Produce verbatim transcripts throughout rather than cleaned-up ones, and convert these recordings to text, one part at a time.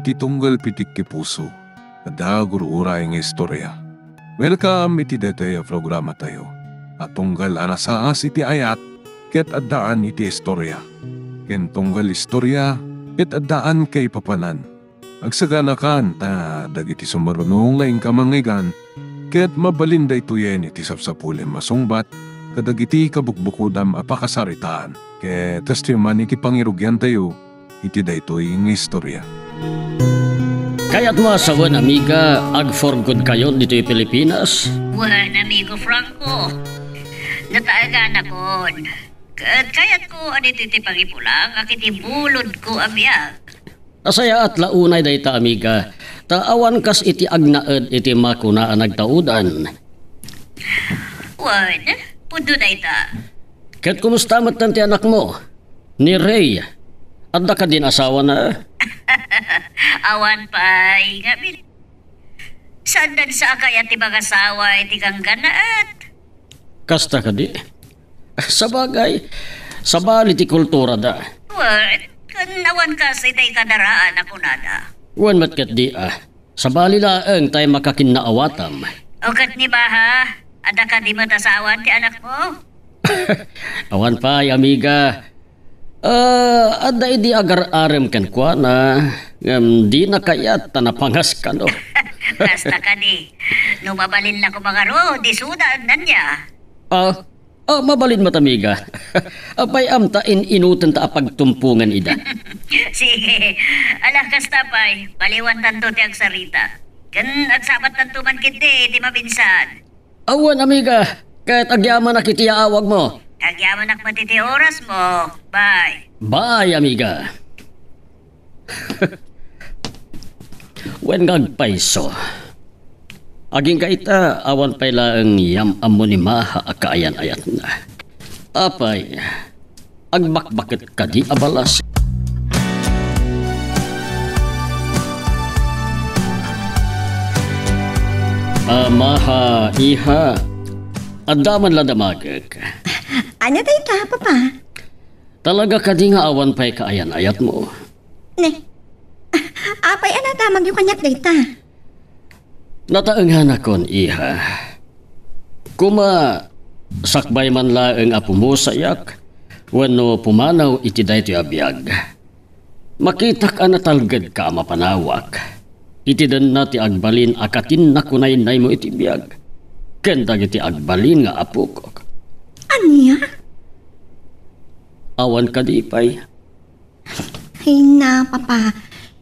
Ti tunggal pitik ti puso, adda gur-uray nga istorya. Welcome iti daytoy a programatayo a tunggal a nasaas iti ayat ket addaan iti istorya, ken tunggal istorya ket addaan kaipapanan. Agsaganakan ta dagiti sumaruno nga inka mangngeggan ket mabalin daytoyen iti sapsapulem a sungbat kadagiti kabukbukodam a pakasaritaan. Ket kastoy man iti pangirugiantayo iti daytoy nga istorya. Kayatmo a sawen, amiga, agforgod kayo ditoy Pilipinas? Wen, amigo Franco. Nataeganakon. Ket kayatko a ditoy ti pangipulangak iti bulodko a biag. Nasayaat la unay dayta, amiga, ta awan kas iti agnaed iti makuna a nagtaudan. Wen, pudno dayta. Ket kumusta metten ti anakmo? Ni Rey, adda kadin asawana? Awan pay, ngamin. Saan dansa a kayat ti mangasawa iti ganggannaet? Kasta kadi? Sabagay, sabali ti kulturada. Wen, ken awan kas itay kadaraan a kunada. Wen met ket di, ah. Sabali laeng tay makakinnaawatam. O ket ni Baha, adda kadi met asawan ti anakmo? Awan pay, amiga. Ah, adda idi agar-arem kenkuana, ngem dina kayat ta napangas kano. Kasta kadi. No mabalin la koma ngarud, isuda, ania? Ah, ah, mabalin met, amiga. Apay, amta in-inuten ta a pagtumpongan ida. Sige. Ala, kasta pay, baliwantanto ti agsarita. Ken agsabattanto man ketdi iti maminsan. Awan, amiga, ket agyamanak iti yaawagmo. Agyamanak met iti orasmo. Bye. Bye, amiga. Wen nga agpayso. Agingga ita, awan pay laeng yam-ammo ni Maha a kaayan-ayatna. Apay, agbakbaket kadi a balas? Amaha, iha, adda man la damagek. Ania dayta, Papa? Talaga kadi nga awan pay kaayan-ayatmo? Ne. Apay a nadamagyo kaniak dayta? Nataenganakon, iha. Koma, sakbay man laeng a pumusayak wenno pumanaw iti daytoy a biag, makitak a natalgedka a mapanawak iti denna ti agbalin a katin nakunaynaymo iti biag ken dagiti agbalin nga apokok. Ania? Awan kadi pay? Ay na, Papa.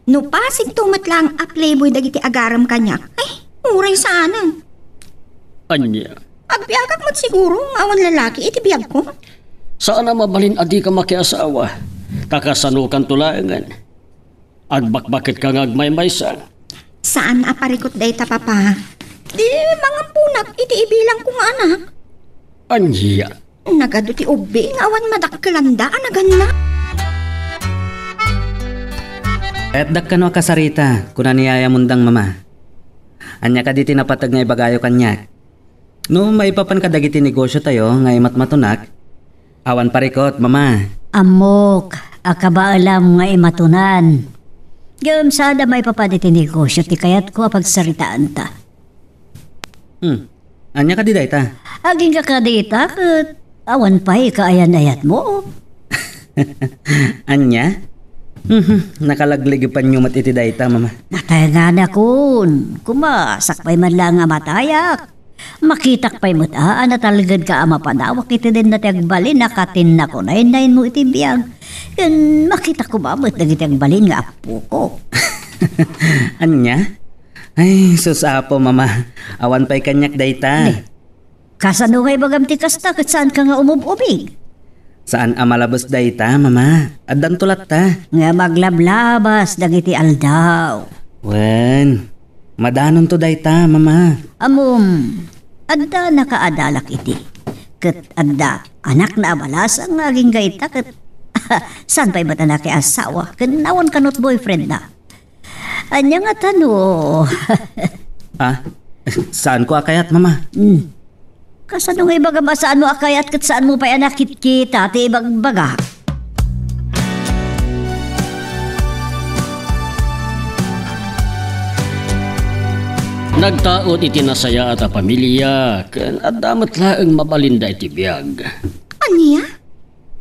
No pasigto met laeng a playboy dagiti agarem kaniak, ay, uray saanen. Ania? Agbiagak met siguro nga awan lalaki iti biagko. Saan a mabalin a dika makiasawa. Ta kasanokanto laengen? Agbakbaketka nga agmaymaysa. Saan a parikut dayta, Papa. Di mangamponak iti ibilangko nga anak. Ania? Nagadu ti ubing nga awan madakkelanda a naganna. Kayatdak kano a kasarita, kuna ni Yaya Mundang, Mama. Ania kadi ti napateg nga ibagayo kaniak? No maipapan kadagiti negosiotayo nga imatmatonak, awan parikut, Mama. Ammok a kabaelam nga imatonan. Ngem saan a maipapan iti negosio ti kayatko a pagsaritaanta. Hmm. Ania kadi dayta? Agingga kadi ita ket awan pay kaayan-ayatmo. Ania? Mhm, nakalaglagipanyo met iti dayta, Mama. Nataenganakon. Koma, sakbay man laeng a matayak, makitak pay met a natalgedka a mapanawak iti denna ti agbalin a katin nakunaynaynmo iti biag. Ken makitak koma met dagiti agbalin nga appokok. Ania? Ay, sus, Apo, Mama. Awan pay kaniak dayta. Ne. Kasano nga ibagam ti kasta ket saanka nga umub-ubing? Saan a malabes dayta, Mama. Addanto latta. Nga maglablabas dagiti aldaw. Wen, madanonto dayta, Mama. Ammom, adda nakaadalak iti. Ket adda anakna a balasang nga agingga ita ket saan pay met a nakiasawa ken awan kano ti boyfriendna. Ania ngata no? Ah, saanko a kayat, Mama. Hmm. Kasano nga ibagam a saanmo a kayat ket saanmo pay a nakitkita ti ibagbagak? Nagtaud iti nasayaat a pamilia, ken adda met laeng mabalinda iti biag. Ania?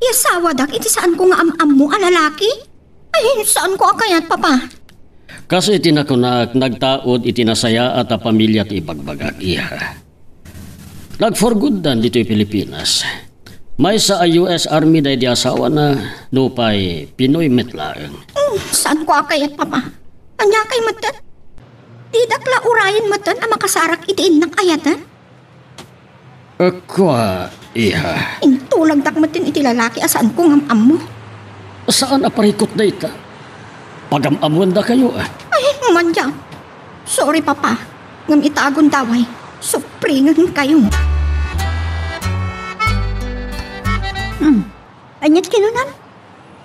Iyasawadak iti saanko nga am-ammo a lalaki? Ay, saanko a kayat, Papa. Kas iti nakunak, nagtaud iti nasayaat a pamilia ti ibagbagak, iha. Nag-for good-dan ditoy Pilipinas. Maysa a U S Army daydi asawana, nupay Pinoy met laeng. Hmm, saanko a kayat, Papa. Ania kay metten? Didak la urayen metten a makasarak iti innak ayaten? Kua, iha. Intulagdak metten iti lalaki a saanko nga am-ammo. Saan a parikut dayta. Pagam-ammoendakayo, a. Ay, mandiak. Sorry, Papa. Ngem ita a gundaway, supringenkayo. Hmm. Aniat kinunam?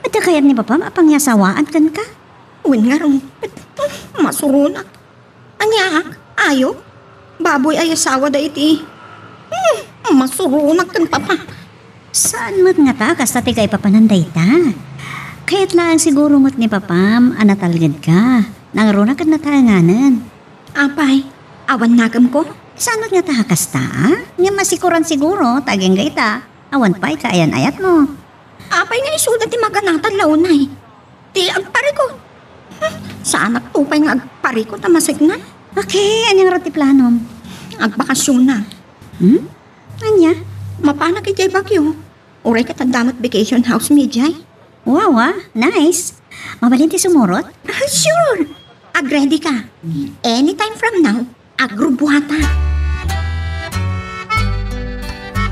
Adda kayat ni Papam a pangyasawaan kenka? Wen ngarud, masuronak. Ania, ayo? Baboy a iyasawa dayta. Hmm, masuronak ken Papa. Saan met ngata kasta ti kaipapanan dayta? Kayat laeng siguro met ni Papam a natalgedka. Nangruna ket nataenganen. Apay, awan nakemko? Saan met ngata a kasta, a? Ngem masikuran siguro, ta agingga ita, awan pay kaayan-ayatmo. Apay nga isuda ti maganatan la unay? Ti agparikut. Hmm, saanakto pay nga agparikut a masekna. Okay, ania ngarud ti planom? Agbakasionak. Hmm? Ania? Mapanak idiay Baguio. Uray ket adda met vacation house-mi idiay. Wow, a, nice. Mabalin ti sumurot? Ah, sure. Agready ka. Anytime from now, agrubuata.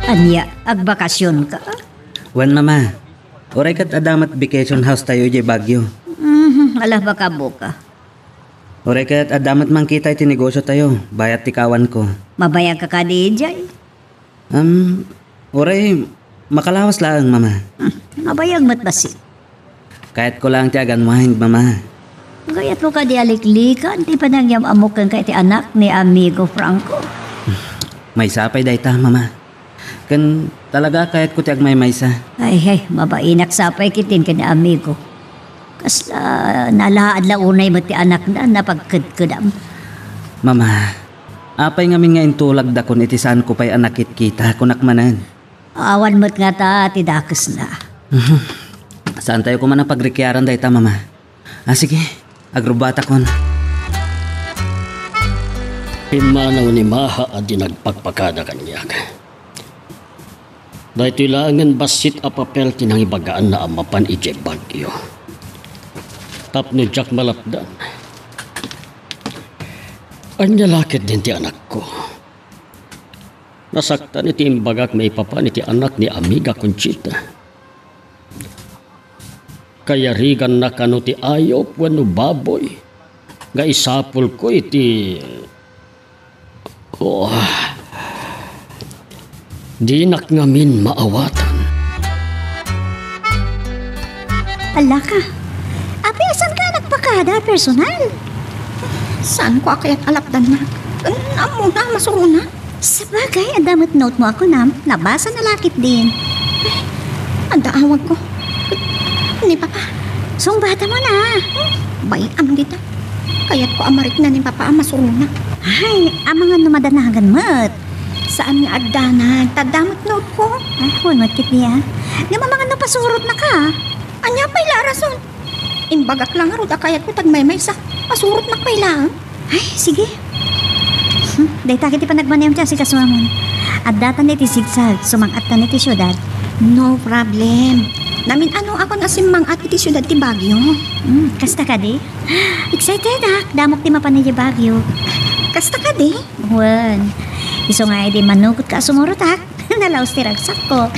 Ania, agbakasionka? Wen, Mama. Uray ket adda met vacation house-tayo idiay Baguio. Mhm, ala, baka buka. Uray ket adda met mangkita iti negosiotayo, bayat ti kawanko. Mabayagka kadi idiay? Am, uray, makalawas laeng, Mama. Hmm, mabayag met bassit. Kayatko laeng ti agunwind, Mama. Kayatmo kadi a liklikan ti panangyam-ammok kenka iti anak ni Amigo Franco? Maysa pay dayta, Mama. Ken talaga kayatko ti agmaymaysa. Ay, ay, mabainak sa pay ketdin ken ni Amigo. Kasla nalaad la unay met ti anakna, napagkedkedam. Mama, apay ngamin nga intulagdakon iti saanko pay a nakitkita, kunak manen? Awan met ngata ti dakesna. Mhm. Saantayo koma a pagrikiaran dayta, Mama. Ah, sige, agrubatakon. Pimmanaw ni Maha a di nagpakpakada kaniak. Daytoy laengen bassit a papel ti nangibagaanna a mapan idiay Baguio. Tapno diak malapdan. Ania la ketdin ti anakko? Nasaktan iti imbagak maipapan iti anak ni Amiga Conchita. Kayariganna kano ti ayup wenno baboy nga isapulko iti Oh, dinak ngamin maawatan. Alaka, apay a saanka a nagpakada a personal? Saanko a kayat a lapdanna. Ammona a masuronak. Sabagay, adda met note mo a kunam, nabasa na la ketdin. Adda awagko. Ni Papa. Sungbata mo na. Bay-am dita. Kayatko a marikna ni Papa a masuronak. Ay, amangan no madanagan met. Saan nga agdanag, ta adda met note-ko. Ay, wen met ketdi, a. Ngem amangan no pasurotnaka. Ania pay la a rason? Imbagak la ngarud a kayatko ti agmaymaysa. Pasurotnak pay laeng. Ay, sige. Hmm, dayta ket ti panagmaneho ti asikasuamon. Addatan iti zigzag, sumang-attan iti siudad. No problem. Namin-anoakon a simmang-at iti siudad ti Baguio. Hmm, kasta kadi? Excited ak. Damok ti mapan idiay Baguio. Kasta kadi? Wen. Isu nga idi manukotka a sumurotak. Nalaus ti ragsakko.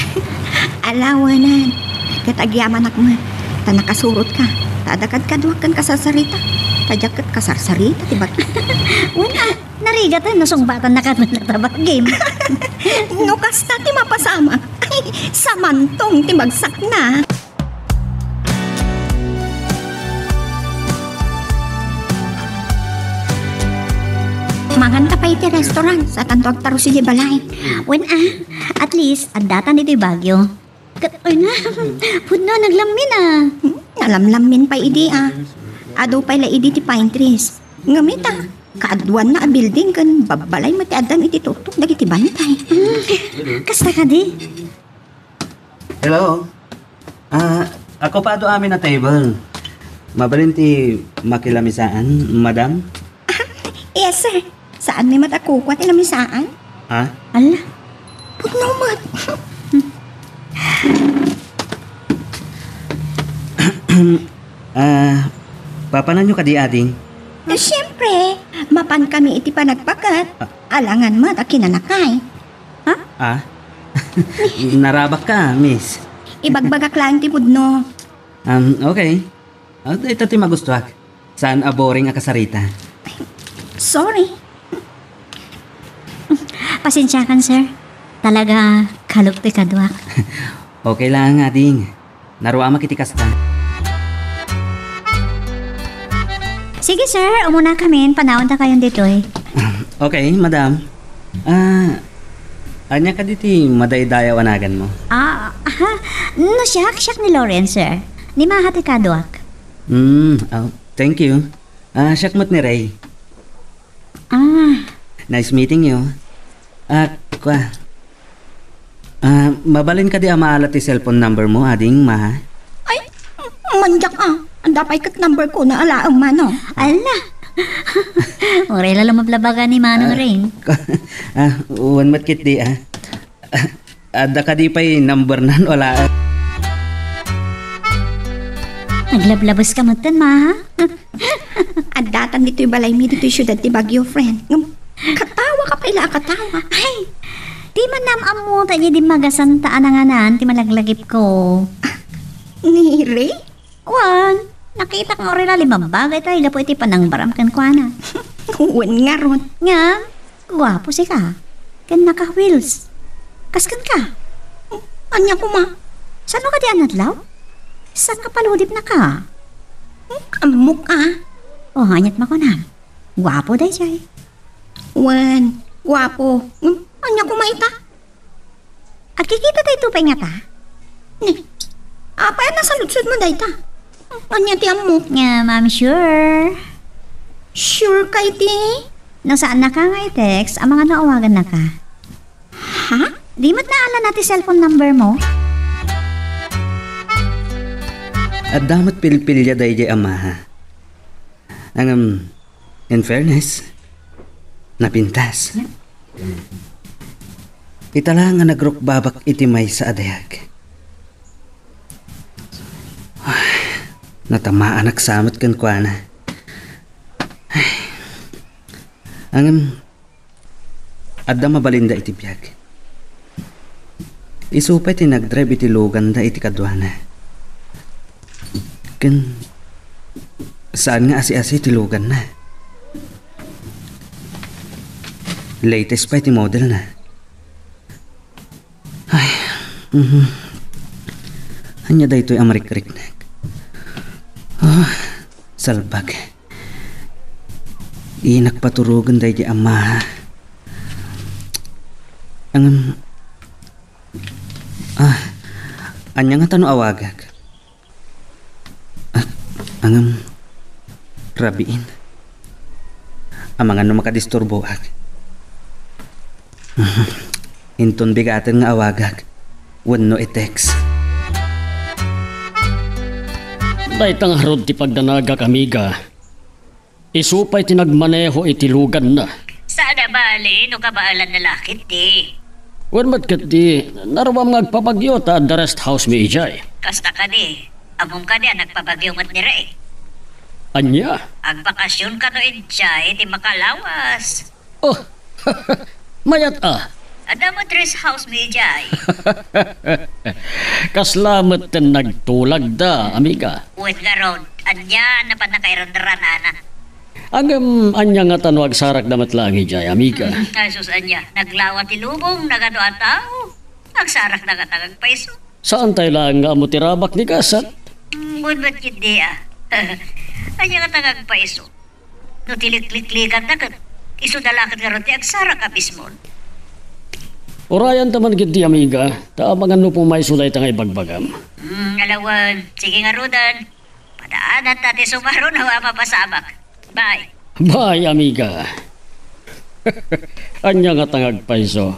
Ala, wen. Ket agyamanak met, ta nakasurotka. Ta adda kadkaduak ken kasarsarita. Ta diak ket kasarsarita ti bag-, Wen, a, narigaten no sungbatannaka met laeng ta bagim. No kasta ti mapasamak, ay, samantong ti bagsakna. Manganta pay iti restaurant, saantanto agtarus idiay balay. Wen, a, at least, addatan iti Baguio. Ket, ay na, pudno, naglammin, a. Hmm, nalamlammin pay idi, a. Adu pay la idi ti pine trees. Ngem ita, Kaaduanna a building ken babbalay met ti addam iti tuktok dagiti bantay. Kasta kadi? Hello? Ah, okupado amin a table. Mabalin ti makilamisaan, madam? Yes, sir. Saanmi met a kukua ti lamisaan? Ha? Ala, pudno met. Ah, papananyo kadi, ading? Eh, siyempre, mapan kami iti panagpaket. Ah. Alangan met a kinanakay. Ha? Ah? Narabak ka, miss. Ibagbagak laeng ti pudno. Um, okay. Ah, ita ti magustuak. Saan a boring a kasarita? Sorry. Pasensiakan, sir. Talaga, kalog ti kaduak. Okay lang, ading. Naruamak iti kasta. Sige, sir. Umunakamin. Panawan ta kayon ditoy. Okay, madam. Ah, ania kadi ti madaydayaw a naganmo? Ah, aha. No, siak, siak ni Lawrence, sir. Ni Maha ti kaduak. Hmm, oh, thank you. Ah, siak met ni Ray. Ah. Nice meeting you. Ah, kua. Ah, mabalin kadi a maala ti cellphone number mo, ading, Maha? Ay, manyak a. Anda pay ket number ko na alaem mano. Ala. Uray la lumablabaga ni Manong Ring. Ah, wen met ketdi, ah. Adda kadi pay number nan, wala? Naglablabes ka metten, Maha? Addatan ditoy balaymi ditoy siudad ti Baguio, friend. Ngem, katawa ka pay la a katawa. Ay, di man am-ammo ta idiay dimmagasanta a nanganan ti malaglagipko. Ni Ray? Wen, nakitak nga uray la limabbaga itay gapu iti panangbaram kenkuana. Wen ngarud. Ngem, guapo sika. Ken naka-wheels. Kas kenka? Ania koma? Saan kadi a nadlaw? Saan ka paludipnaka? Ammok a. O, aniat makunam? Guapo daydiay. Wen, guapo. Hmm, ania koma ita? Agkikita daytoy pay ngata? Ni, apay a nasaludsodmo dayta? Ania ti ammok? Ngem, I'm sure. Sure ka iti? No saannaka nga i-text, amangan no awagannaka. Ha? Di met naalana ti cellphone number mo? Adda met pilpilia daydiay a Maha. Ngem, in fairness, napintas. Ita la nga nagrukbabak iti maysa a dayag. Natamaanak sa met kenkuana. Ngem, adda mabalinda iti biag. Isu pay ti nagdrive iti luganda iti kaduana. Ken saan nga asi-asi ti luganna. Latest pay ti modelna. Ay, mhm. Ania daytoy a marikriknak? Ah, salbag. Dinak paturogen daydiay a Maha. Ngem, ah, ania ngata no awagak? Ah, ngem, rabiin. Amangan no makadisturboak. Inton bigaten nga awagak wenno i-text. Dayta ngarud ti pagdanagak, amiga. Isu pay ti nagmaneho iti luganna. Saan a bale no kabaelanna la ketdi. Wen met ketdi, naruam nga agpabagyo ta adda rest house mi idiay. Kasta kadi, ammom kadi a nagpabagyo met ni Ray? Ania? Agbakasyon kano idiay ti makalawas. Oh, mayat a. Adda met rest house mi idiay. Kasla met ten nagtulagda, amiga. Wen ngarud, ania napan nakairanranana? Ngem, ania ngata no agsarakda met laeng idiay, amiga? Hmm, ay sus, ania, naglawa ti lubong, nagadu a tao. Agsarakda ngata nga agpayso. Saantay laeng nga ammo ti rabak ni gasat? Hmm, wen met ketdi a. Ania ngata nga agpayso? No ti likliklikanda ket isuda la ket ngarud ti agsarak a mismon. Urayanta man ketdi, amiga, ta amangan no pumayso dayta nga ibagbagam. Hmm, ala wen, sige ngaruden. Padaananta ti sumaruno a mapasamak. Bye. Bay, amiga. Ania ngatan nga agpayso?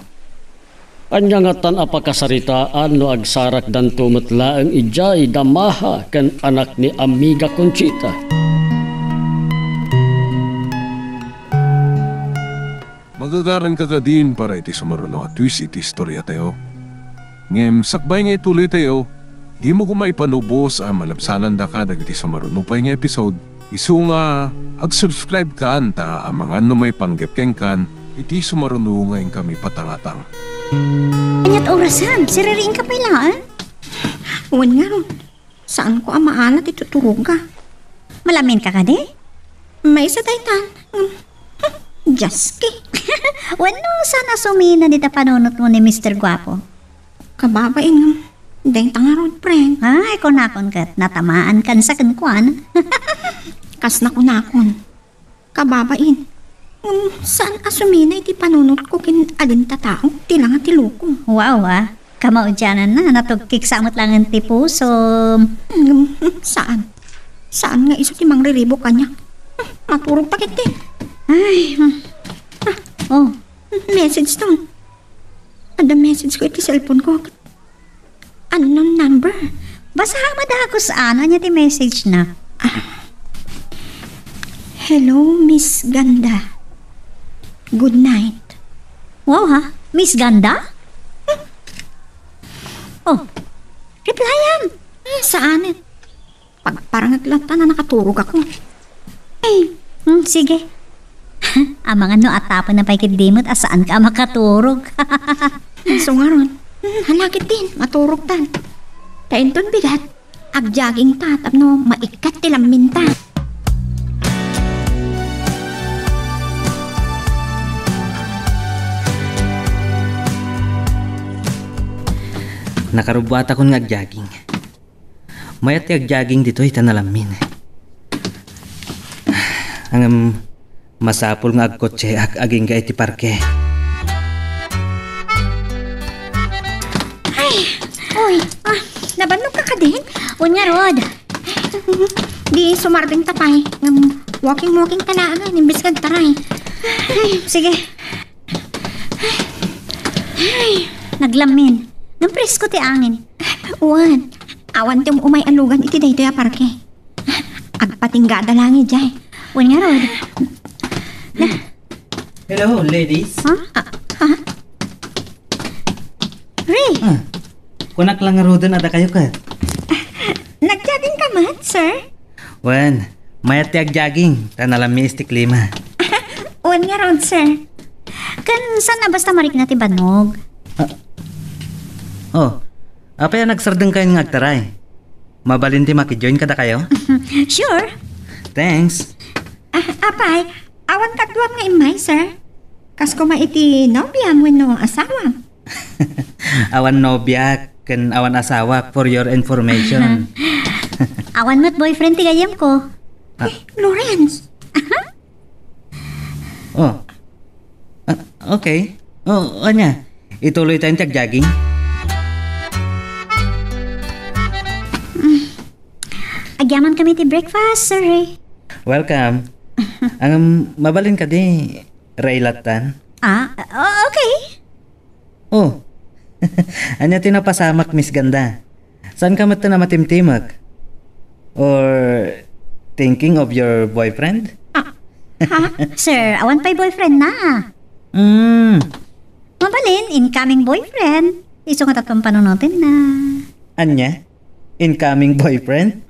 Ania ngatan a pakasaritaan no agsarakdanto met laeng idiay da Maha ken anak ni Amiga Conchita? Magagaranka kadin para iti sumaruno a twist iti istoriatayo. Ngem sakbay nga ituloytayo, dimo koma ipanubos a malabsanandaka dagiti sumaruno pay nga episode. Isu nga ag-subscribe kan ta amangan no maipanggep kenkan iti sumaruno nga inkami patangatang. Aniat orasan? Siririingka pay laeng? Wen ngarud, saanko a maala ti tuturogga. Malaminka kadi? Maysa daytan. Ngem, hmm, jaski. Wenno, saan a sumina dita panunotmo ni Mister Guapo? Kababain, dayta ngarud, friend. Ay, kunakon ket, natamaan kan sa kenkuan. Kas nakunakon. Kababain. Ngem, saan a sumina iti panunotko ken adin ta tao, ti langa ti loko. Wow, ah. Kamaudiananna, natugkik sa met laeng ti pusom. Ngem, saan. Saan nga isu ti mangriribuk kaniak. Maturog ta ketdi. Ay, hmm. Ah, oh. Message ton. Adda message ko iti cellphone ko. Unknown number. Basaha met a, kusano, ania ti message na? Ah. "Hello, Miss Ganda. Good night." Wow, ha? Miss Ganda? Oh, replyan. Eh, saan eh? Pagparangag latta na nakaturog ako. Ay, hmm, sige. Amangan no atapenna pay ketdi met a saanka a makaturog. Isu ngarud, hmm, hala ketdin, maturogtan. Ta inton bigat, agjogging ta tapno maikkat ti lamminta. Nakarubbuatakon nga agjogging. Mayat ti agjogging ditoy ta nalammin. Ngem masapul nga agkotseak agingga iti parke. Ay, uy, ah, nabannogka kadin? Wen ngarud. Di sumardengta pay. Ngem, walking-walking ta laengen, imbes nga agtaray. Ay, sige. Ay, naglammin. Ngem presko ti angin. Wen, awan ti um-umay a lugan iti daytoy a parke. Agpatinggada laeng idiay. Wen ngarud. Na. Hello, ladies. Ha? Ah, ha? Ray! Ah, kunak la ngaruden a dakayo ket. Nagjogging ka met, sir? Wen, mayat ti agjogging, ta nalammis ti klima. Wen ngarud, sir. Ken saan a basta marikna ti bannog? Ah. Oh, apay a nagsardengkayon nga agtaray? Mabalin ti maki-join kadakayo? Sure. Thanks. Ah, apay, awan kaduam nga immay, sir? Kas koma iti nobiam wenno asawam? Awan nobia ken awan asawa, for your information. Awan met boyfriend ti gayyemko. Ah. Eh, Lawrence. Oh. Ah, okay. Oh, ania? Ituloy tayo ti agjogging? Mm. Agyaman kami ti breakfast, sir, eh. Welcome. Ang mabalin kadi, Ray Latan? Ah, o-, okay. Oh. Ania ti napasamak, Miss Ganda? Saanka met a matimtimek? Or thinking of your boyfriend? Ah, ha? Sir, awan pay boyfriend na. Hmm. Mabalin, incoming boyfriend. Isu nga tatlo panunotenna. Ania? Incoming boyfriend?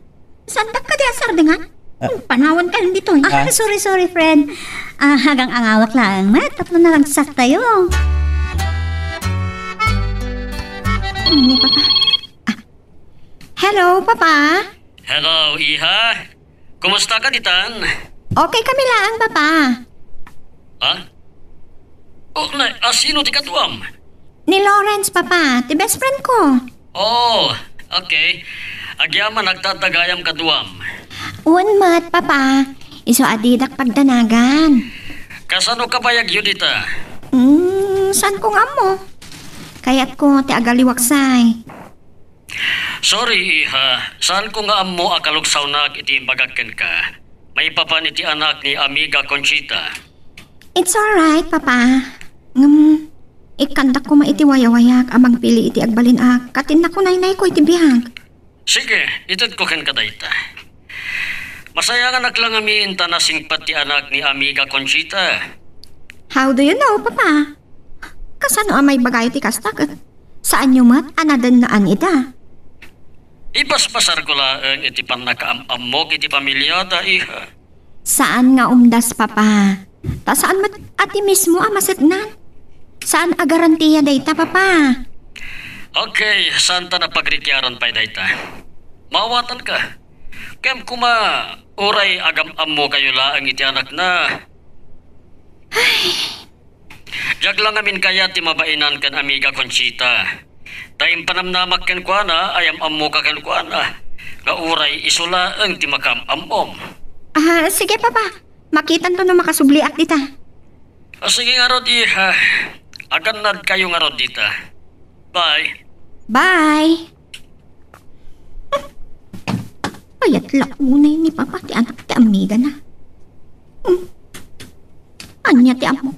Saandak kadi a sardengan? Ah. Hmm, panawan ka lang ditoy. Ah, ah. Sorry, sorry, friend. Ah, agang-angawak laeng met tapno naragsak tayo. Ni Papa. Ah. Hello, Papa. Hello, iha. Kumusta ka ditan? Okay kami laeng, Papa. Ha? Oh, na, a, sino ti kaduam? Ni Lawrence, Papa, ti best friend ko. Oh, okay. Agyaman agtaddagayam kaduam. Wen met, Papa. Isu a didak pagdanagan. Kasano ka bayagyo dita? Hmm, saan ko nga ammo? Kayatko ti agaliwaksay. Sorry, iha. Saanko nga ammo a kaluksawnak iti imbagak kenka. maipapan iti anak ni Amiga Conchita. It's alright, Papa. Ngem, ikkandak koma iti wayawayak a mangpili iti agbalin a katin nakunaynayko iti biag. Sige, itedko kenka dayta. Masayanganak la ngamin ta nasingpet ti anak ni Amiga Conchita. How do you know, Papa? Kasano a maibaga iti kasta ket saanyo met a nadennaan ida? Ipaspaserko laeng iti pannakaam-ammok iti pamiliada, iha. Saan nga umdas, Papa. Ta saan met a ti mismo a masetnan. Saan a garantia dayta, Papa. Okay, saan ta napagrikiaran pay dayta. Maawatanka. Kem koma, uray agam-ammokayo laeng iti anakna. Ay. Diak la ngamin kayat ti mabainanka ken Amiga Conchita. Ta impanamnamak kenkuana, agam-ammoka kenkuana, nga uray isu laeng ti makaam-ammom. Ah, sige, Papa. Makitanto no makasubliak dita. Ah, sige ngarud, iha. Agannadkayo ngarud dita. Bye. Bye. Kayat la unay ni Papa ti anak ti amigana. Hmm. Ania ti ammo?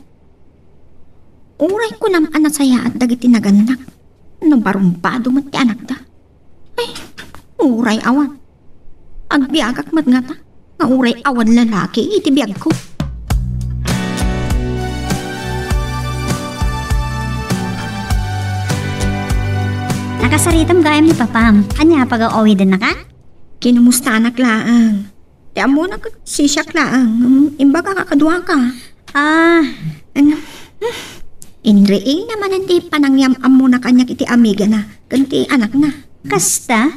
Uray kunam a nasayaat dagiti nagannak no barumbado met ti anakda. Ay, uray awan. Agbiagak met ngata nga uray awan lalaki iti biagko. Nakasaritam gayam ni Papam. Ania, pagaw-awidennaka? Kinumustanak laeng. Ti ammona ket sisiak laeng. Imbagak a kaduaka. Ah. Ano? Inriing na manen ti panangyam-ammona kaniak iti amigana ken ti anakna. Kasta?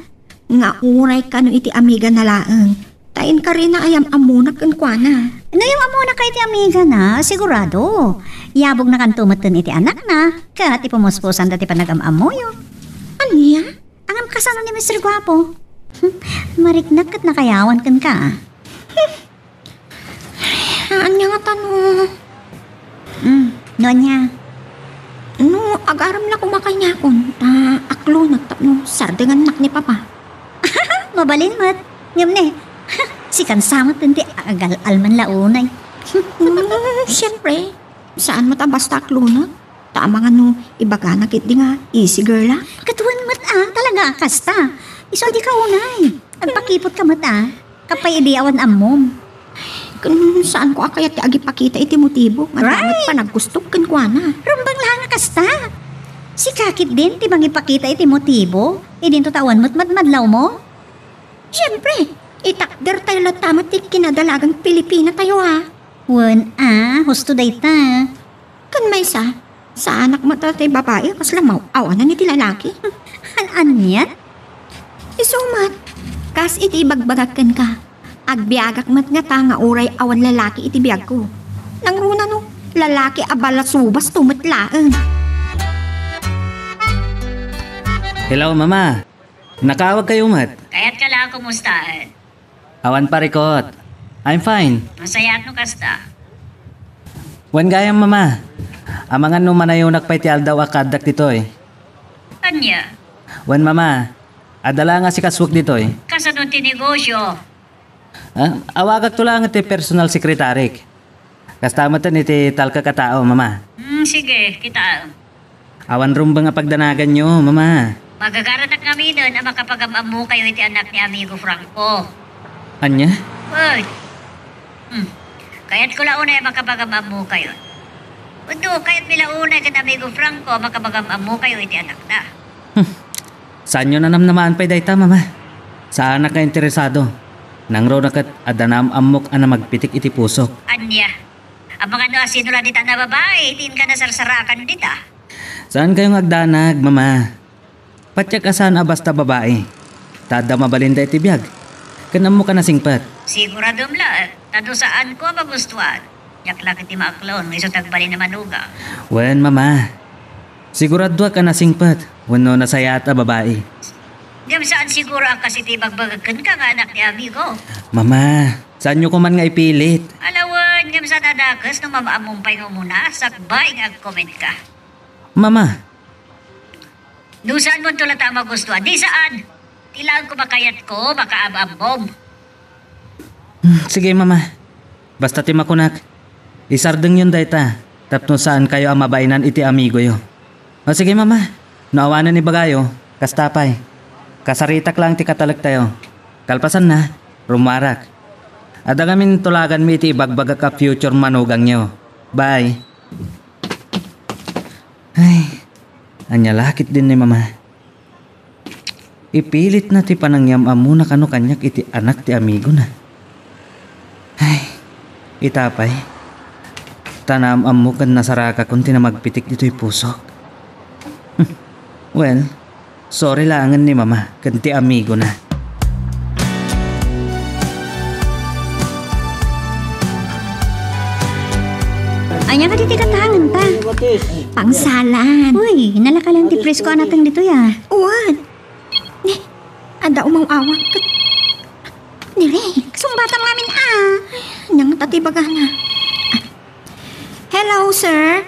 Nga uray kano iti amigana laeng. Ta inkarina agam-ammona kenkuana. No agam-ammonaka iti amigana, sigurado. Yabognakanto metten iti anakna, ket ipumuspusan ti panagam-ammoyo. Ania? Ngem kasano ni Mister Guapo? Mariknak ket nakayawan kenka, ah. Ania ngata no? Mm, no ania? No, agarem la koma kaniakon, ta aklonak tapno sardengannak ni Papa. Mabalin met. Ngem ne, sika sa met ti agal-alman la unay. Mm, siyempre, saan met a basta aklonak. Ta amangan no ibagana ketdi nga easy girl, ah. Ket wen met, ah, talaga a kasta. Isu a dika unay. Agpakipotka met, ah. Kapay idi awan ammom. Ken saanko a kayat ti agipakita iti motibo nga adda met panagkustok kenkuana. Rumbeng la nga kasta. Sika ketdin ti mangipakita iti motibo, idinto ta awan met madmadlawmo? Siyempre, itakdertayo latta met ti kinadalagan Pilipinatayo, ah. Wen, ah, husto dayta. Ken maysa, saanak met a ti babai a kasla maw-awanan iti lalaki. An-aniat? Isu met, kas iti ibagbagak kenka, agbiagak met ngata nga uray awan lalaki iti biagko. Nangruna no, lalaki a balasubasto met laeng. Hello, Mama. Nakaawagkayo met? Kayatka la a kumustaen. Awan parikot. I'm fine. Masayaat no kasta. Wen gayam, Mama. Amangan no manayonak pay ti aldaw a kaaddak ditoy. Ania? Wen, Mama. Adda la nga sikasuek ditoy. Kasano ti negosio? Ah, awagakto laeng ti personal secretaryk. Kasta metten iti talkek a tao, Mama. Hmm, sige, kitaem. Awan rumbeng a pagdanaganyo, Mama. Magagaranak ngaminen a makapagam-ammokayo iti anak ni Amigo Franco. Ania? Oy. Hmm. Kayatko la unay a makapagam-ammokayo. Wenno, kayatmi la unay ken Amigo Franco a makapagam-ammokayo iti anakna. Hmm. Saanyo nanamnamaan pay dayta, Mama? Saanak nga interesado. Nangruna ket adda naam-ammok a namagpitik iti pusok. Ania? Amangan no asino la dita a babai ti inka nasarsarakan dita? Saankayo nga agdanag, Mama. Patiek a saan a basta babai. Ta adda mabalinda iti biag. Ken ammok a nasingpet. Siguradom laeng, ta no saanko a magustuan, diak la ketdi maaklon nga isu ti agbalin a manugang. Wen, Mama. Siguradoak a nasingpet wenno nasayaat a babai. Ngem saan siguro a kas iti ibagbagak kenka nga anak ni Amigo. Mama, saanyo koman nga ipilit? Ala wen, ngem saan a dakes no maam-ammom pay nga umuna, sakbay nga agkomentka. Mama. No saanmonto latta a magustuan, di saan. Ti laeng koma kayatko, makaam-ammom. Hmm, sige, Mama. Basta ti makunak, isardengyon dayta tapno saankayo a mabainan iti amigoyo. O sige, Mama. No awanen ibagayo, kasta pay. Kasaritak laeng ti katalektayo. Kalpasanna, rummuarak. Adda ngamin tulaganmi iti ibagbagak a future manugangyo. Bye. Ay, ania la ketdin ni Mama. Ipilitna ti panangyam-ammona kano kaniak iti anak ti amigona. Ay, ita pay. Ta naam-ammok ken nasarakakon ti namagpitik ditoy pusok. Well, sorry laengen ni Mama ken ti amigona. Ania kadi ti katangenta? Pangsalan. Uy, nalakalan ti presko a nateng ditoy, a. Wen. Ni, adda umaw-awak. Dire, sungbatam ngamin, a. Ania ngata ti ibagana? Hello, sir.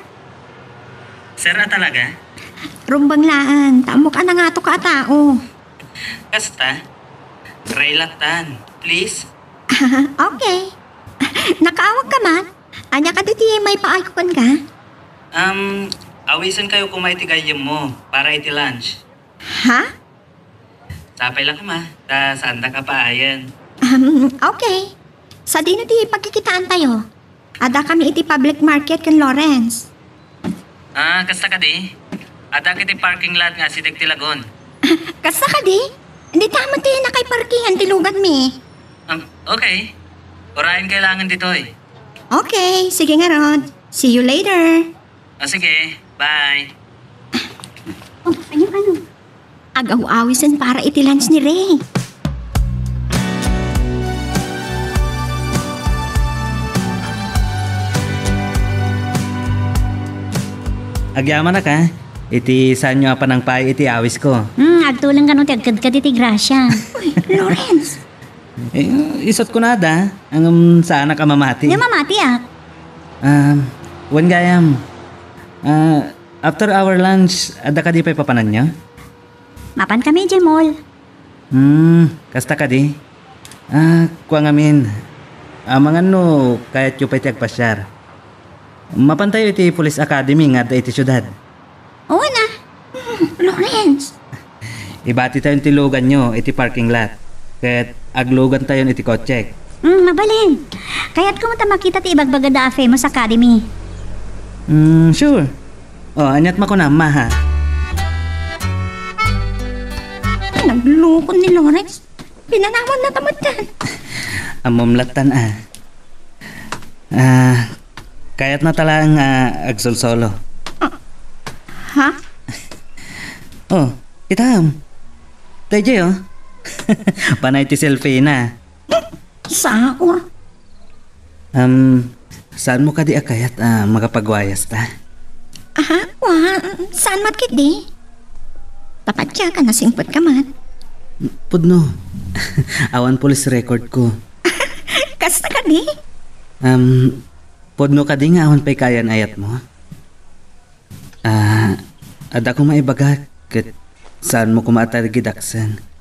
Sir a talaga? Rumbeng laeng, ta ammok a nangatoka a tao. Kasta? Ray lattan, please. Okay. Nakaawagka man? Ania kadi ti maipaayko kenka? Um, awisenkayo koma iti gayyemmo para iti lunch. Ha? Sapay la koma, ta saandak a paayen. Um, okay. Sadino ti pagkikitaantayo? Addakami iti public market ken Lawrence. Ah, kasta kadi? Addak iti parking lot nga asideg ti lagun. Kasta kadi? Dita met ti nakaiparkingan ti luganmi. Um, okay. Urayenkayo laengen ditoy. Okay, sige ngarud. See you later. O sige, bye. Oh, ania, ano? Agaw-awisen para iti lunch ni Ray. Agyamanak, a. Iti saanyo a panangpaay iti awisko. Hmm, agtuleng kano ti agkedked iti grasya. Uy, Lawrence! Eh, isut' kunada, ngem saanak a mamati. Nga mamatiak. Ah, wen gayam. Ah, after our lunch, adda kadi pay papananyo? Mapankami idiay mall. Hmm, kasta kadi? Ah, kua ngamin. Amangan no kayatyo pay ti agpasiar. Mapantayo iti Police Academy nga adda iti siudad. Wen a. Hmm, Lawrence. Ibatitayon ti luganyo iti parking lot. Ket aglugantayon iti kotsek. Hmm, mabalin. Kayatko met a makita ti ibagbagada a Famous Academy. Hmm, sure. O, aniat makunam, Maha? Nagloko ni Lawrence. Pinanawan na ta met. Ammom lattan, a. Ah, kayatna ta laeng, ah, agsolsolo. Ah, ha? O, itam. Daydiay, o. Panay ti selfie na. Sakur. Um, saanmo kadi a kayat a makapagwayasta? Aha, wa, saan met ketdi? Tapatya ka, nasingpet ka met. Pudno. Awan police record ko. Kasta kadi? Um, pudno kadi nga awan pay kaayan-ayatmo? Ah, adda koma ibagak, ket saanmo koma a tarigidaksen.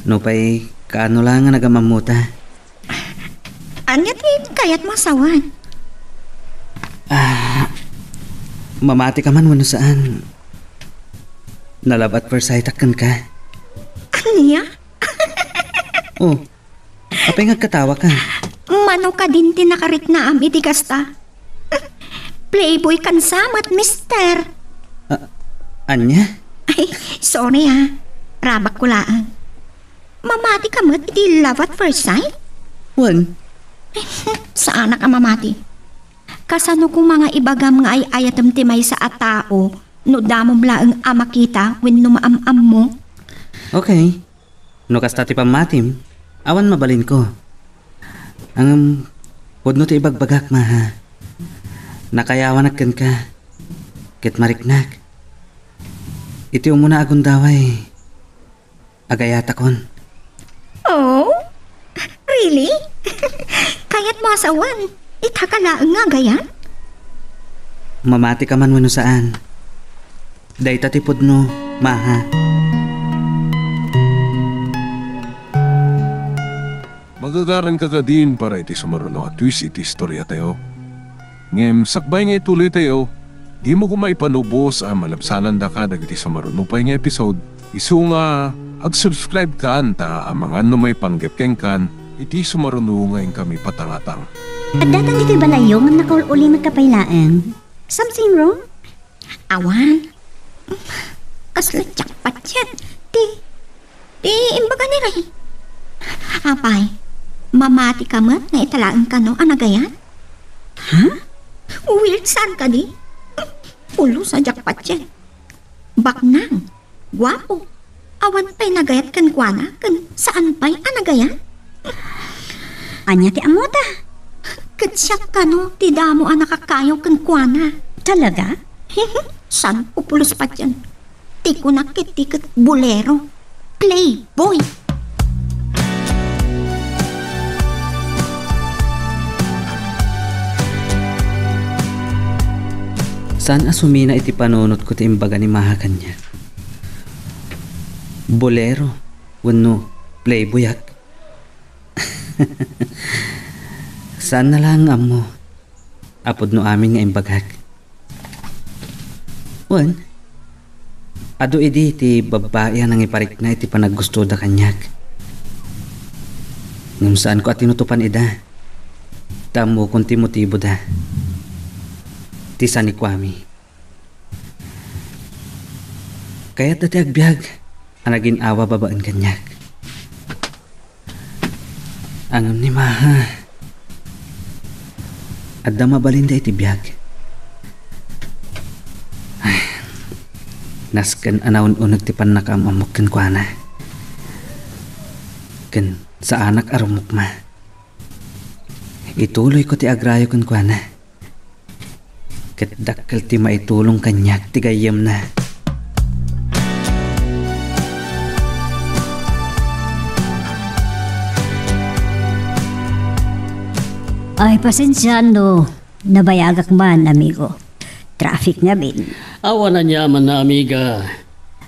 Nupay kaano la nga nagam-ammota? Ania ti kayatmo a sawen? Ah, mamati ka man wenno saan? Na-love at first sight-ak kenka. Ania? Oh, apay nga agkatawa ka? Mano kadin ti nakariknaam iti kasta? Playboy kan sa met, mister. Ah, ania? Ay, sorry, ah. Rabak ko laeng. Mamati ka met iti love at first sight? Wen. Saanak a mamati. Kasano koma nga ibagam nga ay-ayatem ti maysa a tao no damom laeng a makita wenno maam-ammo? Okay. No kasta ti pammatim, awan mabalinko. Ngem, pudno ti ibagbagak, Maha. Nakayawanak kenka, ket mariknak. Iti umuna a gundaway, agayatakon. Oh? Really? Kayatmo a sawen? Ita ka laeng nga agayat? Mamati ka man wenno saan? Dayta ti pudno, Maha. Magagaranka kadin para iti sumaruno a twist iti istoriatayo. Ngem sakbay nga ituloytayo, dimo koma ipanubos a malabsanandaka dagiti sumaruno pay nga episode, isu nga ag-subscribe kan ta amangan no maipanggep kenkan iti sumaruno nga inkami patangatang. Adda dagitoy balayyo ngem nakaul-ulimek pay laeng. Something wrong? Awan. Kasla jackpot yan. Ti, ti imbaga ni Ray. Apay, mamati ka met nga ita laeng kano a nagayat? Ha? Weird saan kadi? Pulos a jackpot yan. Baknang, guapo, awan pay nagayat kenkuana ken saan pay a nagayat? Ania ti ammota? Ket siak kano ti damo a nakakayaw kenkuana. Talaga? Saan ko pulos pay yan? Ti kunak ket ti ket bolero. Playboy. Saan a sumina iti panunotko ti imbaga ni Maha kaniak. Bolero wenno playboyak? Saanna laeng nga ammo. Apudno amin nga imbagak. Wen, adu idi ti babbai a nangiparikna iti panaggustoda kaniak. Ngem saanko a tinutopan ida. Ta ammokon ti motiboda. Ti sanikuami. Kayatda ti agbiag a nagin-awa babaen kaniak. Ngem ni Maha, adda mabalinda iti biag. Ay, nasken a naun-uneg ti pannakaam-ammok kenkuana. Ken saanak a rumukma. Ituloyko ti agrayo kenkuana. Ket dakkel ti maitulong kaniak ti gayyemna. Ay, pasensiaan no nabayagak man, amigo. Traffic ngamin. Awan aniamanna, amiga.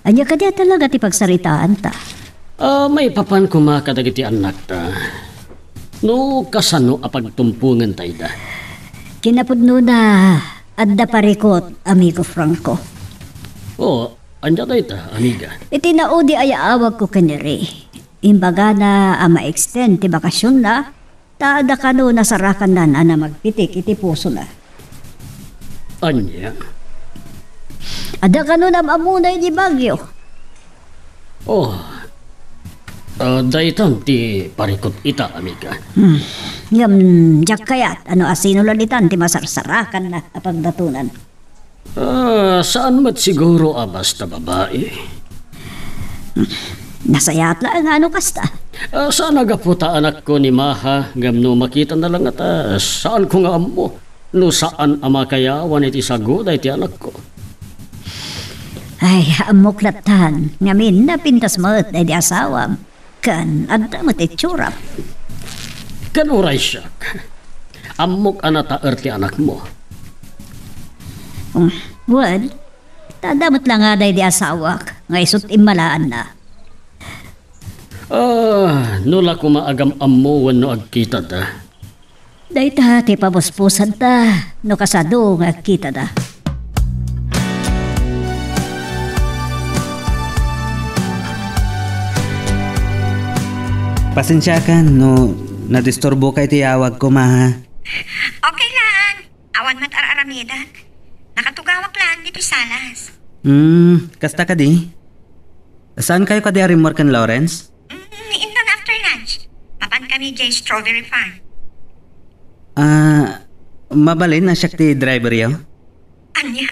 Ania kadi a talaga ti pagsaritaanta? Ah, maipapan koma kadagiti annakta. No kasano a pagtumpongenta ida? Kinapudnona, adda parikut, amigo Franco. Oh, ania dayta, amiga? Iti naudi a yaawagko ken ni Ray, imbagana a ma-extend ti bakasionna, ta adda kano nasarakanna a namagpitik iti pusona. Ania? Adda kano nam-ammona idi Baguio. Oh. Ah, daytan ti parikut ita, amiga. Hmm. Ngem, diak kayat, no asino la ditan ti masarsarakanna a pagdatonan. Ah, saan met siguro a basta babai. Nasayaat laeng nga no kasta. Ah, saan a gapu ta anakko ni Maha, ngem no makitana la ngata, saanko nga ammo no saan a makayawan iti saguda iti anakko. Ay, ammok lattan, ngamin napintas met daydi asawam. Ken adda met itsuram. Ken uray siak, ammok a nataer ti anakmo. Um, well, ta adda met la nga daydi asawak nga isut' immalaanna. Ah, no la koma agam-ammo wenno agkitada. Dayta ti pabuspusanta no kasano nga agkitada. Pasensiakan no nadisturboka iti yawagko, Maha. Okay lang. Awan met ar-aramidek. Nakatugawak lang ditoy salas. Hmm, kasta kadi? Saankayo kadi a rimmuar ken Lawrence? Mm, inton after lunch, mapan kami jay strawberry farm. Ah, mabalin a siak ti driveryo? Ania?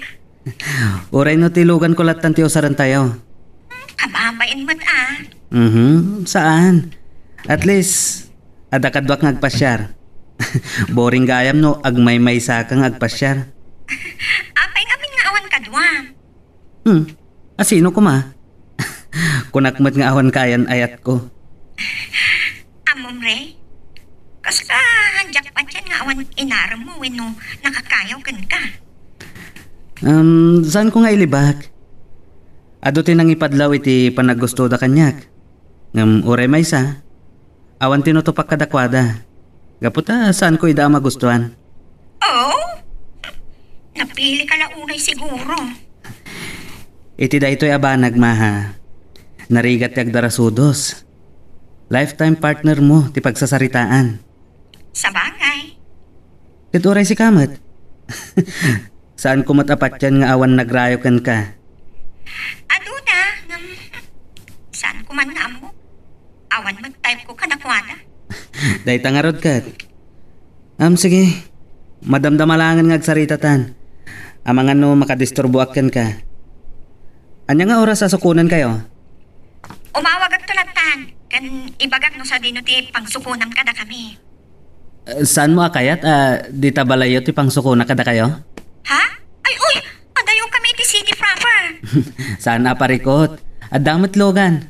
Uray no ti luganko lattan ti usarentayo. Hmm, kababain met, ah. Mhm, saan? At least, adda kaduak nga agpasiar. Boring gayam no agmaymaysaka nga agpasiar. Apay ngamin nga awan kaduam? Hmm. Asino koma? Kunak met nga awan kayan-ayatko. Ammom, Ray? Kasla jackpot yan nga awan inaremmo wenno nakakayaw kenka? Um, saanko nga ilibak? Adu ti nangipadlaw iti panaggustoda kaniak. Ngem uray maysa, Awan tinutupak kadakuada. Gapu ta saanko ida a magustuan. Oh? Napili ka la unay siguro. Iti daytoy a banag, Maha, narigat ti agdarasudos. Lifetime partner mo ti pagsasaritaan. Sabagay. Ket uray sika met. Saanko met a patian nga awan nagrayo kenka. Aduna, ngem saanko man nga ammo. Awan met type ko kadakuada. Dayta ngarud ket. Am, sige. Madamdama laengen nga agsaritatan. Amangan no makadisturboak kenka. Ania nga oras a sukonenkayo? Umawagakto lattan, ken ibagak no sadino ti pangsukonam kadakami. Eh, saanmo a kayat a dita balayyo ti pangsukonak kadakayo? Ha? Ay, uy! Adayokami iti city proper. Saan a parikot. Adda met lugan.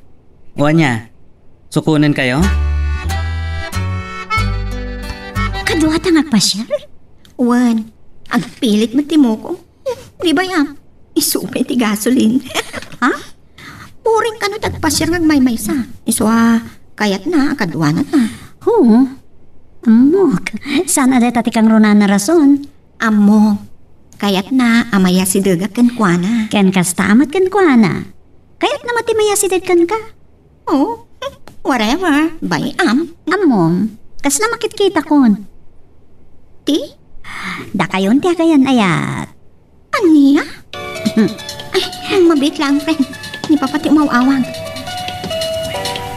O ania? Sukonenkayo? Kaduata nga agpasiar? Wen, agpilit met ti mukong. Di ba, ya? Isu pay ti gasolin. Ha? Boring kano ti agpasiar nga agmaymaysa. Isu a kayatna a kaduananna. Hu, ammok. Saan a dayta ti kangrunaan a rason? Ammok. Kayatna a mayasidegak kenkuana. Ken kasta a met kenkuana. Kayatna met ti mayasideg kenka. Oh, whatever. Bay-am. Ammom, kasla makitkitakon? Ti? Dakayon ti agayan-ayat. Ania? Ay, mabiit lang, friend. Ni Papa ti umaw-awag.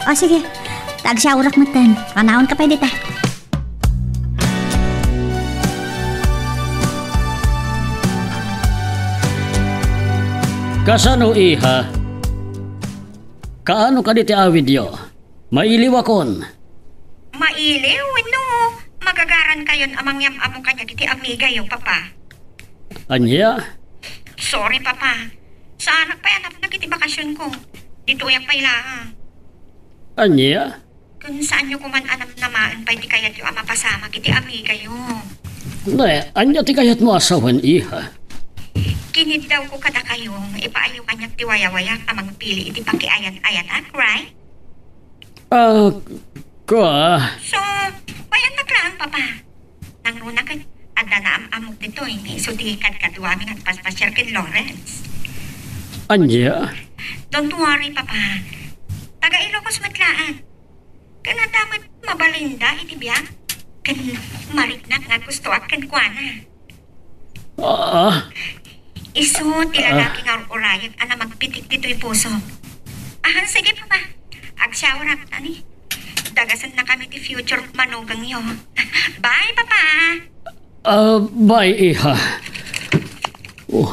O, sige. Ta agsiawrak metten. Kanaon ka pay dita. Kasano, iha? Kaano kadi ti awidyo? Mailiwakon. Mailiw wenno magagarankayon a mangyam-ammo kaniak iti amigayo, Papa? Ania? Sorry, Papa. Saanak pay a napnak iti bakasionko. Ditoyak pay laeng. Ania? Ken saanyo koman a namnamaen pay ti kayatyo a mapasamak iti amigayo. Ne, ania ti kayatmo a sawen, iha? Kiniddawko kadakayo nga ipaayyo kaniak ti wayawayak a mangpili iti pakiayan-ayatak, right? Ah, kua. So, wayan na plan, Papa. Nangruna ket adda naam-ammok ditoy nga isu ti kadkaduami nga agpaspasiar ken Lawrence. Ania? Don't worry, Papa. Taga Ilocos met laeng. Ken adda met mabalinda iti biag. Ken mariknak nga aggustoak kenkuana. Ah. Isu ti lalaki nga ur-urayek a namagpitik ditoy puso. Ah, sige, Papa. Agsiawrak, tani. Dagasennakami ti future manugangyo. Bye, Papa. Ah, bye, iha. Oh,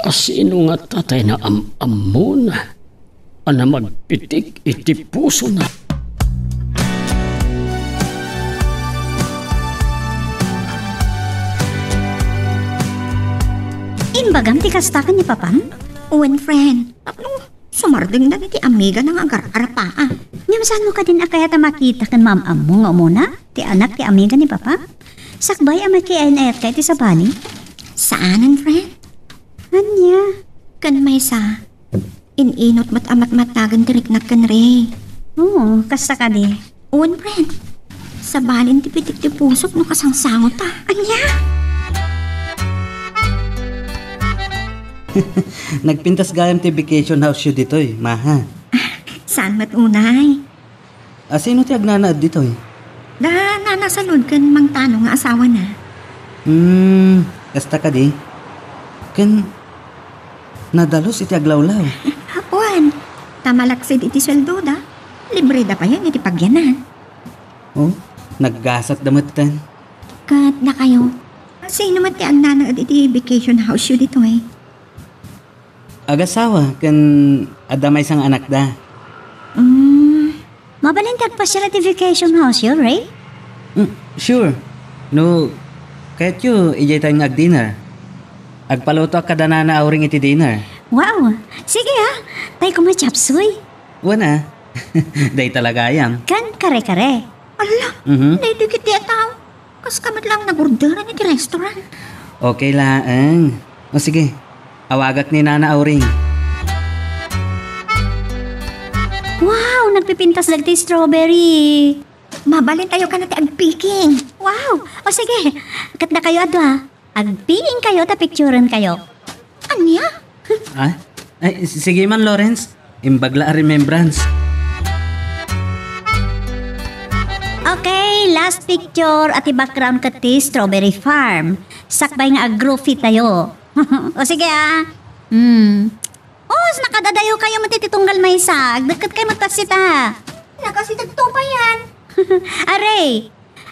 asino nga tatay na am-ammon? A namagpitik iti pusona. Imbagam ti kasta ken ni papam? Wen, friend. Tapno sumardengdan iti amigana nga agar-arapaa. Ngem saanmo kadin a kayat a makita ken maam-ammo nga umuna ti anak ti amiga ni papam? Sakbay a makiayan-ayatka iti sabali? Saanen, friend. Ania? Ken maysa, in-inut met a matmattagen ti riknak ken Ray. Oo, kasta kadi. Wen, friend. Sabalin ti pitik ti pusok no kasangsangotta. Ania? Nagpintas gayam ti vacation house yo ditoy, Maha. Saan met unay? Asino ti agnanaed ditoy? Da Nana Salud ken Mang Tano nga asawana. Hmm, kasta kadi? Ken nadalus iti aglawlaw. Wen, ta malaksid iti sueldoda, libreda payen iti pagyanan. Oh, naggasatda metten. Ket dakayo, sino met ti agnanaed iti vacation house yo ditoy? Agasawa ken adda maysa nga anakda. Mm. Mabalin ti agpasiar iti vacation house yo, Ray? Mm, sure. No, kayatyo, idiay tayo nga ag-dinner. Agpalutoak kada Nana Auring iti dinner. Wow! Sige, ah. Tay kuma chapsuy. Wana. Day talaga ayam. Kan kare-kare. Ala, mhm. Daytoy ket ti a tao. Kaska met lang nagorderan iti restaurant. Okay laeng. O sige, awagak ni Nana Auring. Wow, nagpipintas dagiti strawberry. Mabalintayo kano ti agpicking. Wow! O sige, ket dakayo a dua. Agpicking kayo ta picturen kayo. Ania? Ah? Ay, s-, sige man, Lawrence. Imbag la a remembrance. Okay, last picture at ti background ket ti strawberry farm. Sakbay nga ag-groovy tayo. O sige, ah. Hmm. Oh, nakadadayo kayo met iti tunggal maysa. Agdakket kayo met kasita. Nakasitagto pa yan. Are,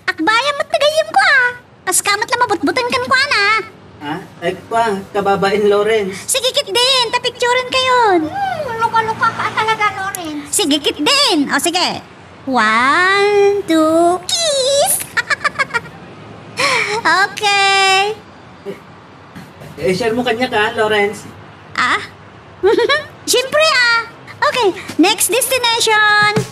akbayam met ti gayyemko, ah. Kaska met la mabutbuteng kenkuana. Ha? Ay, kwa, kababain Lawrence. Sige, ketdin, ta picturen kayon. Hmm, luka-luka ka talaga, Lawrence. Sige, ketdin. O, sige. One, two, kiss! Okay. Eh, share mo kanya ka, Lawrence? Ah? Siyempre, ah. Okay, next destination.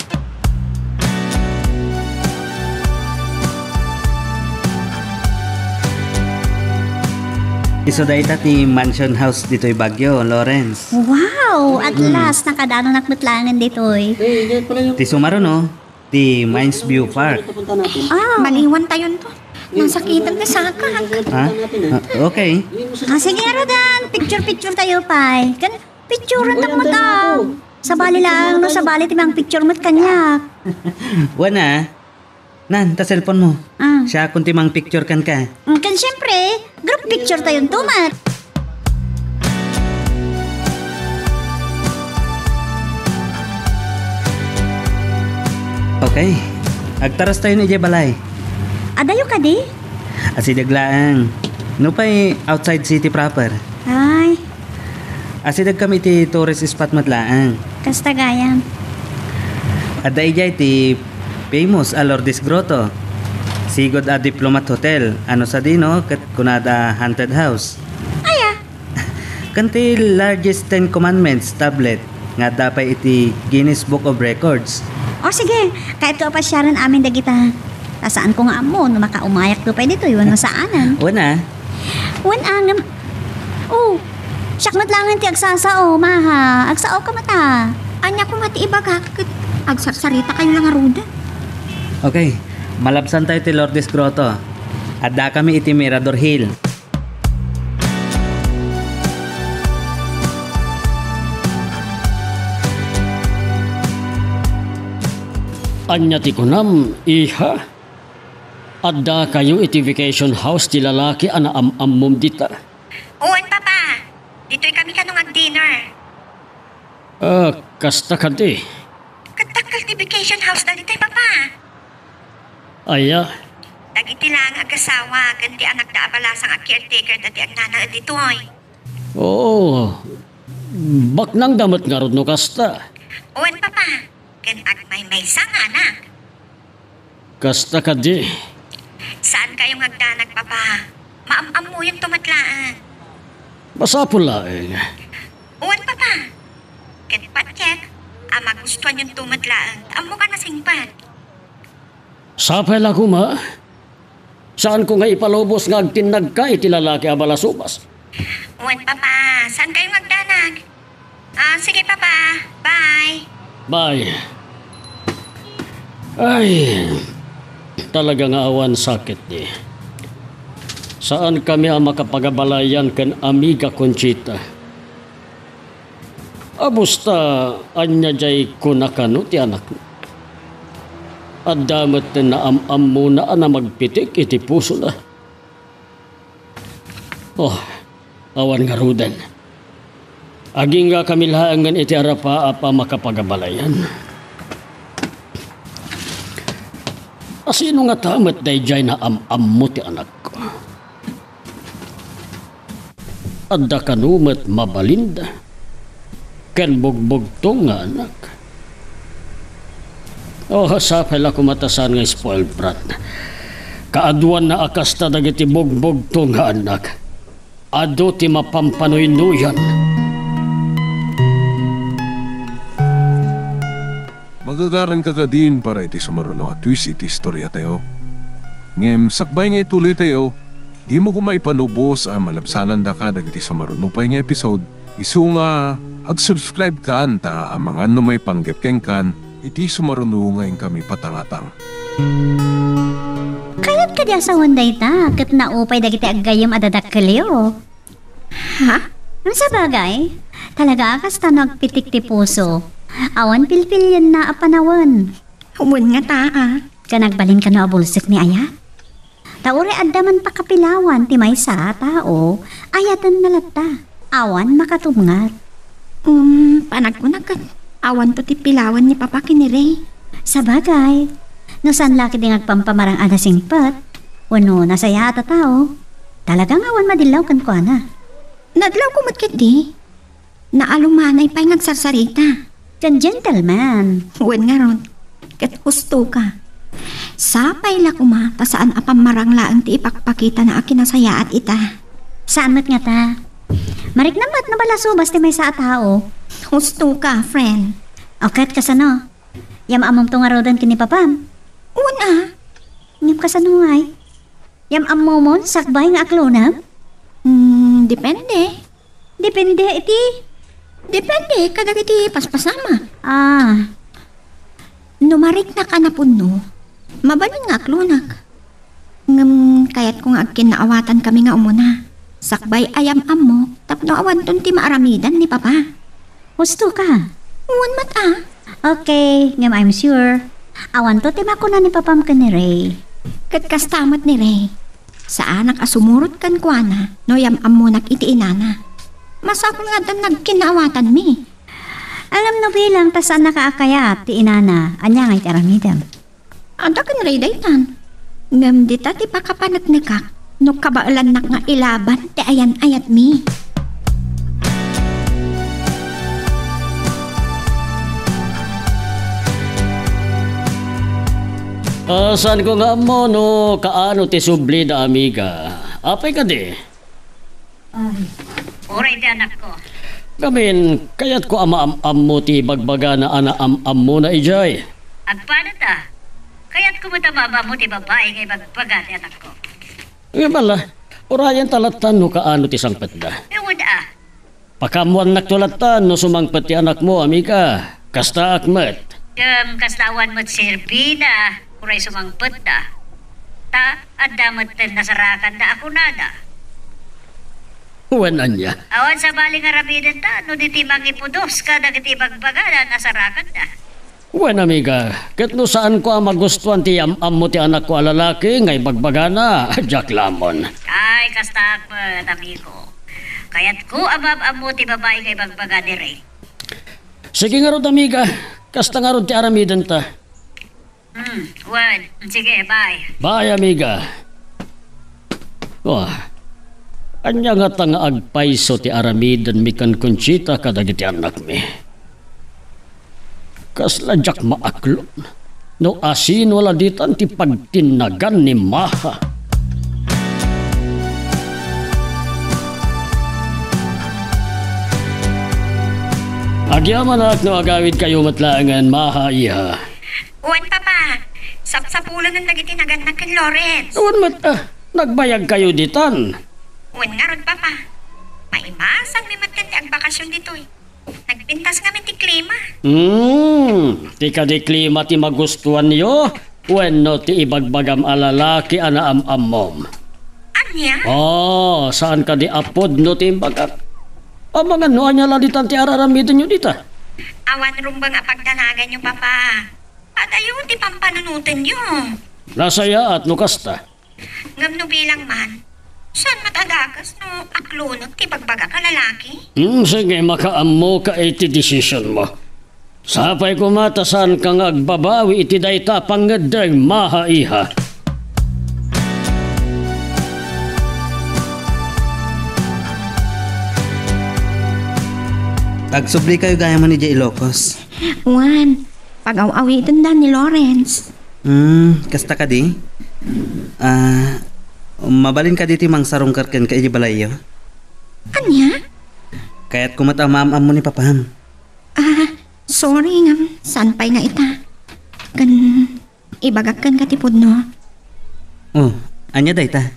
Isu dayta ti mansion house ditoy Baguio, Lawrence. Wow! At last, nakadanonak met laengen ditoy. Eh, yan pala yung Ti sumaruno, ti Mines View Park. Ah. Maliwan tayon to. Nasakitan ti saka. Ha? Ah, okay. Ah, sige, Rodan. Picture-picture tayo, pay. Kan, picturean ta mo ta. Sabali lang, no, sabali ti mang picture mo kanya. Wana. Nan, ta cellphone mo. Ah. Siya kun ti mang picture kan ka. Mm, kan siyempre, group picture tayon tumat. Okay. Agtaras tayo ni idiay balay. Adayo kadi? Asideg laeng. Nupay outside city proper. Ay. Asideg kami iti tourist spot met laeng. Kasta gayam. Adda idiay ti famous a Lourdes Grotto. Sigud a Diplomat Hotel. Ano sadino ket kunada haunted house. Aya. Ken ti largest Ten Commandments tablet nga adda pay iti Guinness Book of Records. O sige, kayatko a pasiaren amin dagita. Ta saanko nga ammo no makaumayakto pay ditoy wenno saanen. Wen a. Wen a ngem, oh, siak met laengen ti agsasao, maha. Agsao ka met a. Ania koma ti ibagak ket agsarsarita kayo la ngaruden. Okay, malabsan tayo ti Lourdes Grotto. Addakami iti Mirador Hill. Ania ti kunam, iha? Addakayo iti vacation house ti lalaki a naam-ammom dita? Wen, Papa. Ditoy kami kano nga agdinner. Ah, kasta kadi. Ket dakkel ti vacation house da ditoy, Papa. Aya? Dagiti laeng agassawa ken ti anakda a balasang a caretaker da ti agnanaed ditoy. Oo. Baknangda met ngarud no kasta. Wen, Papa. Ken agmaymaysa nga anak. Kasta kadi. Saankayo nga agdanag, Papa. Maam-ammoyonto met laeng. Masapul laeng. Wen, Papa. Ket patiek a magustuanyonto met laeng. Ammokan a singpet. Sapay la koma. Saanko nga ipalubos nga agtinnagka iti lalaki a balasubas? Wen, Papa. Saankayo nga agdanag? Ah, sige, Papa. Bye. Bye. Ay, talaga nga awan sakit di. Saankami a makapagabalayan ken Amiga Conchita. Abusta, ania jay kuna kano ti anakna? Adda met ti naam-ammona a namagpitik iti pusona. Oh, awan ngaruden. Agingga kami laengen iti arapaap a makapagabalayan. Asino ngata met daydiay naam-ammo ti anakko? Adda kano met mabalinda ken bugbugtong nga anak. Oh, sapay la koma ta saan nga spoiled brat. Kaaduanna a kasta dagiti bugbugtong nga anak. Adu ti mapampanuy-nuyan. Magagaran ka kadin para iti sumaruno a twist iti istoriatayo. Ngem sakbay nga ituloytayo, dimo koma ipalubos a malabsanandaka dagiti sumaruno pay nga episode Isu nga, ag-subscribe kan ta amangan no maipanggep kenkan iti sumaruno nga inkami patangatang. Kayat kadi a sawen dayta, ket naupay dagiti aggayyem a dadakkelyo. Ha? Sabagay, talaga a kasta no agpitik ti puso. Awan pilpilienna a panawen. Wen nga ta, a. Ka nagbalin kano a bulsek ni ayat? Ta uray adda man pakapilawan ti maysa a tao, ayatenna latta. Awan makatumngat. Um, panagkunak ket awanto ti pilawan ni Papa ken ni Ray. Sabagay, no saan la ketdi nga agpampamarang a nasingpet, wenno nasayaat a tao, talaga nga awan madillaw kenkuana. Nadlawko met ketdi. Naalumanay pay nga agsarsarita. Ken gentleman. Wen ngarud, ket husto ka. Sapay la koma ta saan a pammarang laeng ti ipakpakitana a kinasayaat ita. Saan met ngata? Marikna met no balasubas ti maysa a tao. Husto ka, friend. O ket kasano? Yam-ammomto ngaruden ken ni papam? Wen a. Ngem kasano ngay? Yam-ammomon sakbay nga aklonem? Hmm, depende. Depende iti? Depende kadagiti paspasama. Ah. No mariknak a napudno, mabalin nga aklonak. Ngem kayatko nga agkinnaawatankami nga umuna. Sakbay a yam-ammo tapno awanton ti maaramidan ni Papa. Husto ka. Wen met a. Okay, ngem I'm sure. Awanto ti makuna ni Papam ken ni Ray. Ket kasta met ni Ray. Saanak a sumurot kenkuana no yam-ammonak iti inana. Masapul nga addan nagkinnaawatanmi. Alam no bilang ta saannaka a kayat ti inana, ania ngay ti aramidem? Adda ken Ray daytan. Ngem dita ti pakapaneknekak no kabaelannak nga ilaban ti ayan-ayatmi. Ah, saanko nga ammo no kaano ti sublida, amiga. Apay kadi? Ay. Uray ti anakko. Ngamin, kayatko a maam-ammo ti bagbagana a naam-ammona idiay. Agpalata. Kayatko met a maam-ammo ti babai nga ibagbaga ti anakko. Ngem ala, urayenta lattan no kaano ti sangpetda. Wen a. Pakaammoannakto lattan no sumangpet ti anakmo, amiga. Kastaak met. Ngem kasla awan met serbina, uray sumangpetda. Ta adda met ti nasarakanda a kunada. Wen ania? Awan sabali nga aramidenta no di ti mangipudos kadagiti bagbagana a nasarakanda. Wen, amiga, ket no saanko a magustuan ti yam-ammo ti anakko a lalaki nga ibagbagana, diak lamon. Ay, kastaak met, amigo. Kayatko a maam-ammo ti babai nga ibagbaga ni Ray. Sige ngarud, amiga. Kasta ngarud ti aramidenta. Hmm, wen. Sige, bye. Bye, amiga. Wah, ania ngata nga agpayso ti aramidenmi ken Conchita kadagiti annakmi? Kasla diak maaklon no asino la ditan ti pagtinnagan ni Maha. Agyamanak no agawidkayo met laengen, Maha, iha. Wen, Papa. Sapsapulen dagiti nagannak ken Lawrence. Wen met, ah, nagbayagkayo ditan. Wen ngarud, Papa. Maimasanmi met ti agbakasyon ditoy. Nagpintas ngamin ti klima. Hmm, ti kadi klima ti magustuanyo wenno ti ibagbagam a lalaki a naam-ammom? Ania? Oh, saan kadi a pudno ti imbagak? Amangan no ania la ditan ti ar-aramidenyo dita? Awan rumbeng a pagdanaganyo, Papa. Adayo ti pampanunotenyo. Nasayaat no kasta. Ngem no bilang man, saan met a dakes no aklonek ti bagbagak a lalaki? Hmm, sige, makaammoka iti desisionmo. Sapay koma ta saanka nga agbabawi iti dayta a pangngeddeng, Maha, iha. Agsublikayo gayam idiay Ilocos. Wen, pagaw-awitenda ni Lawrence. Hmm, kasta kadi? Ah, mabalin kadi ti mangsarungkar kenka idiay balayyo? Ania? Kayatko met a maam-ammo ni Papam. Ah, sorry ngem saan pay nga ita. Ken ibagak kenka ti pudno. Oh, ania dayta?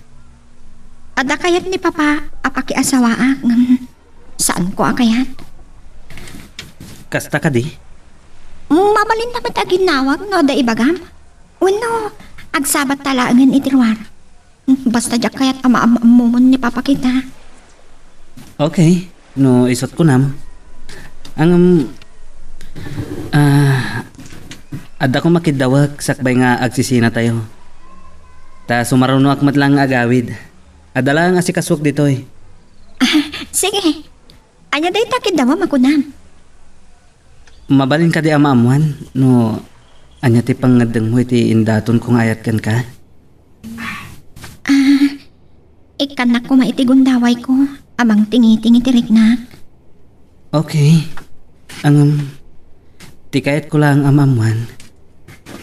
Adda kayat ni Papa a pakiasawaak ngem Saanko a kayat. Kasta kadi? Mabalinta met a ginnawag no adda ibagam? Wenno, agsabatta laengen iti ruar? Basta diak kayat a maam-ammomon ni Papa kita. Okay, no isut' kunam. Ngem, ah, adda koma kiddawek sakbay nga agsisinatayo. Ta sumarunoak met laeng nga agawid. Adda laeng asikasuek ditoy. Sige. Ania dayta kiddawam a kunam? Mabalin kadi a maammuan no ania ti pangngeddengmo iti indatonko nga ayat kenka? Ah, ikkannak koma iti gundawayko a mangtingiting iti riknak. Okay. Ngem, ti kayatko laeng a maammuan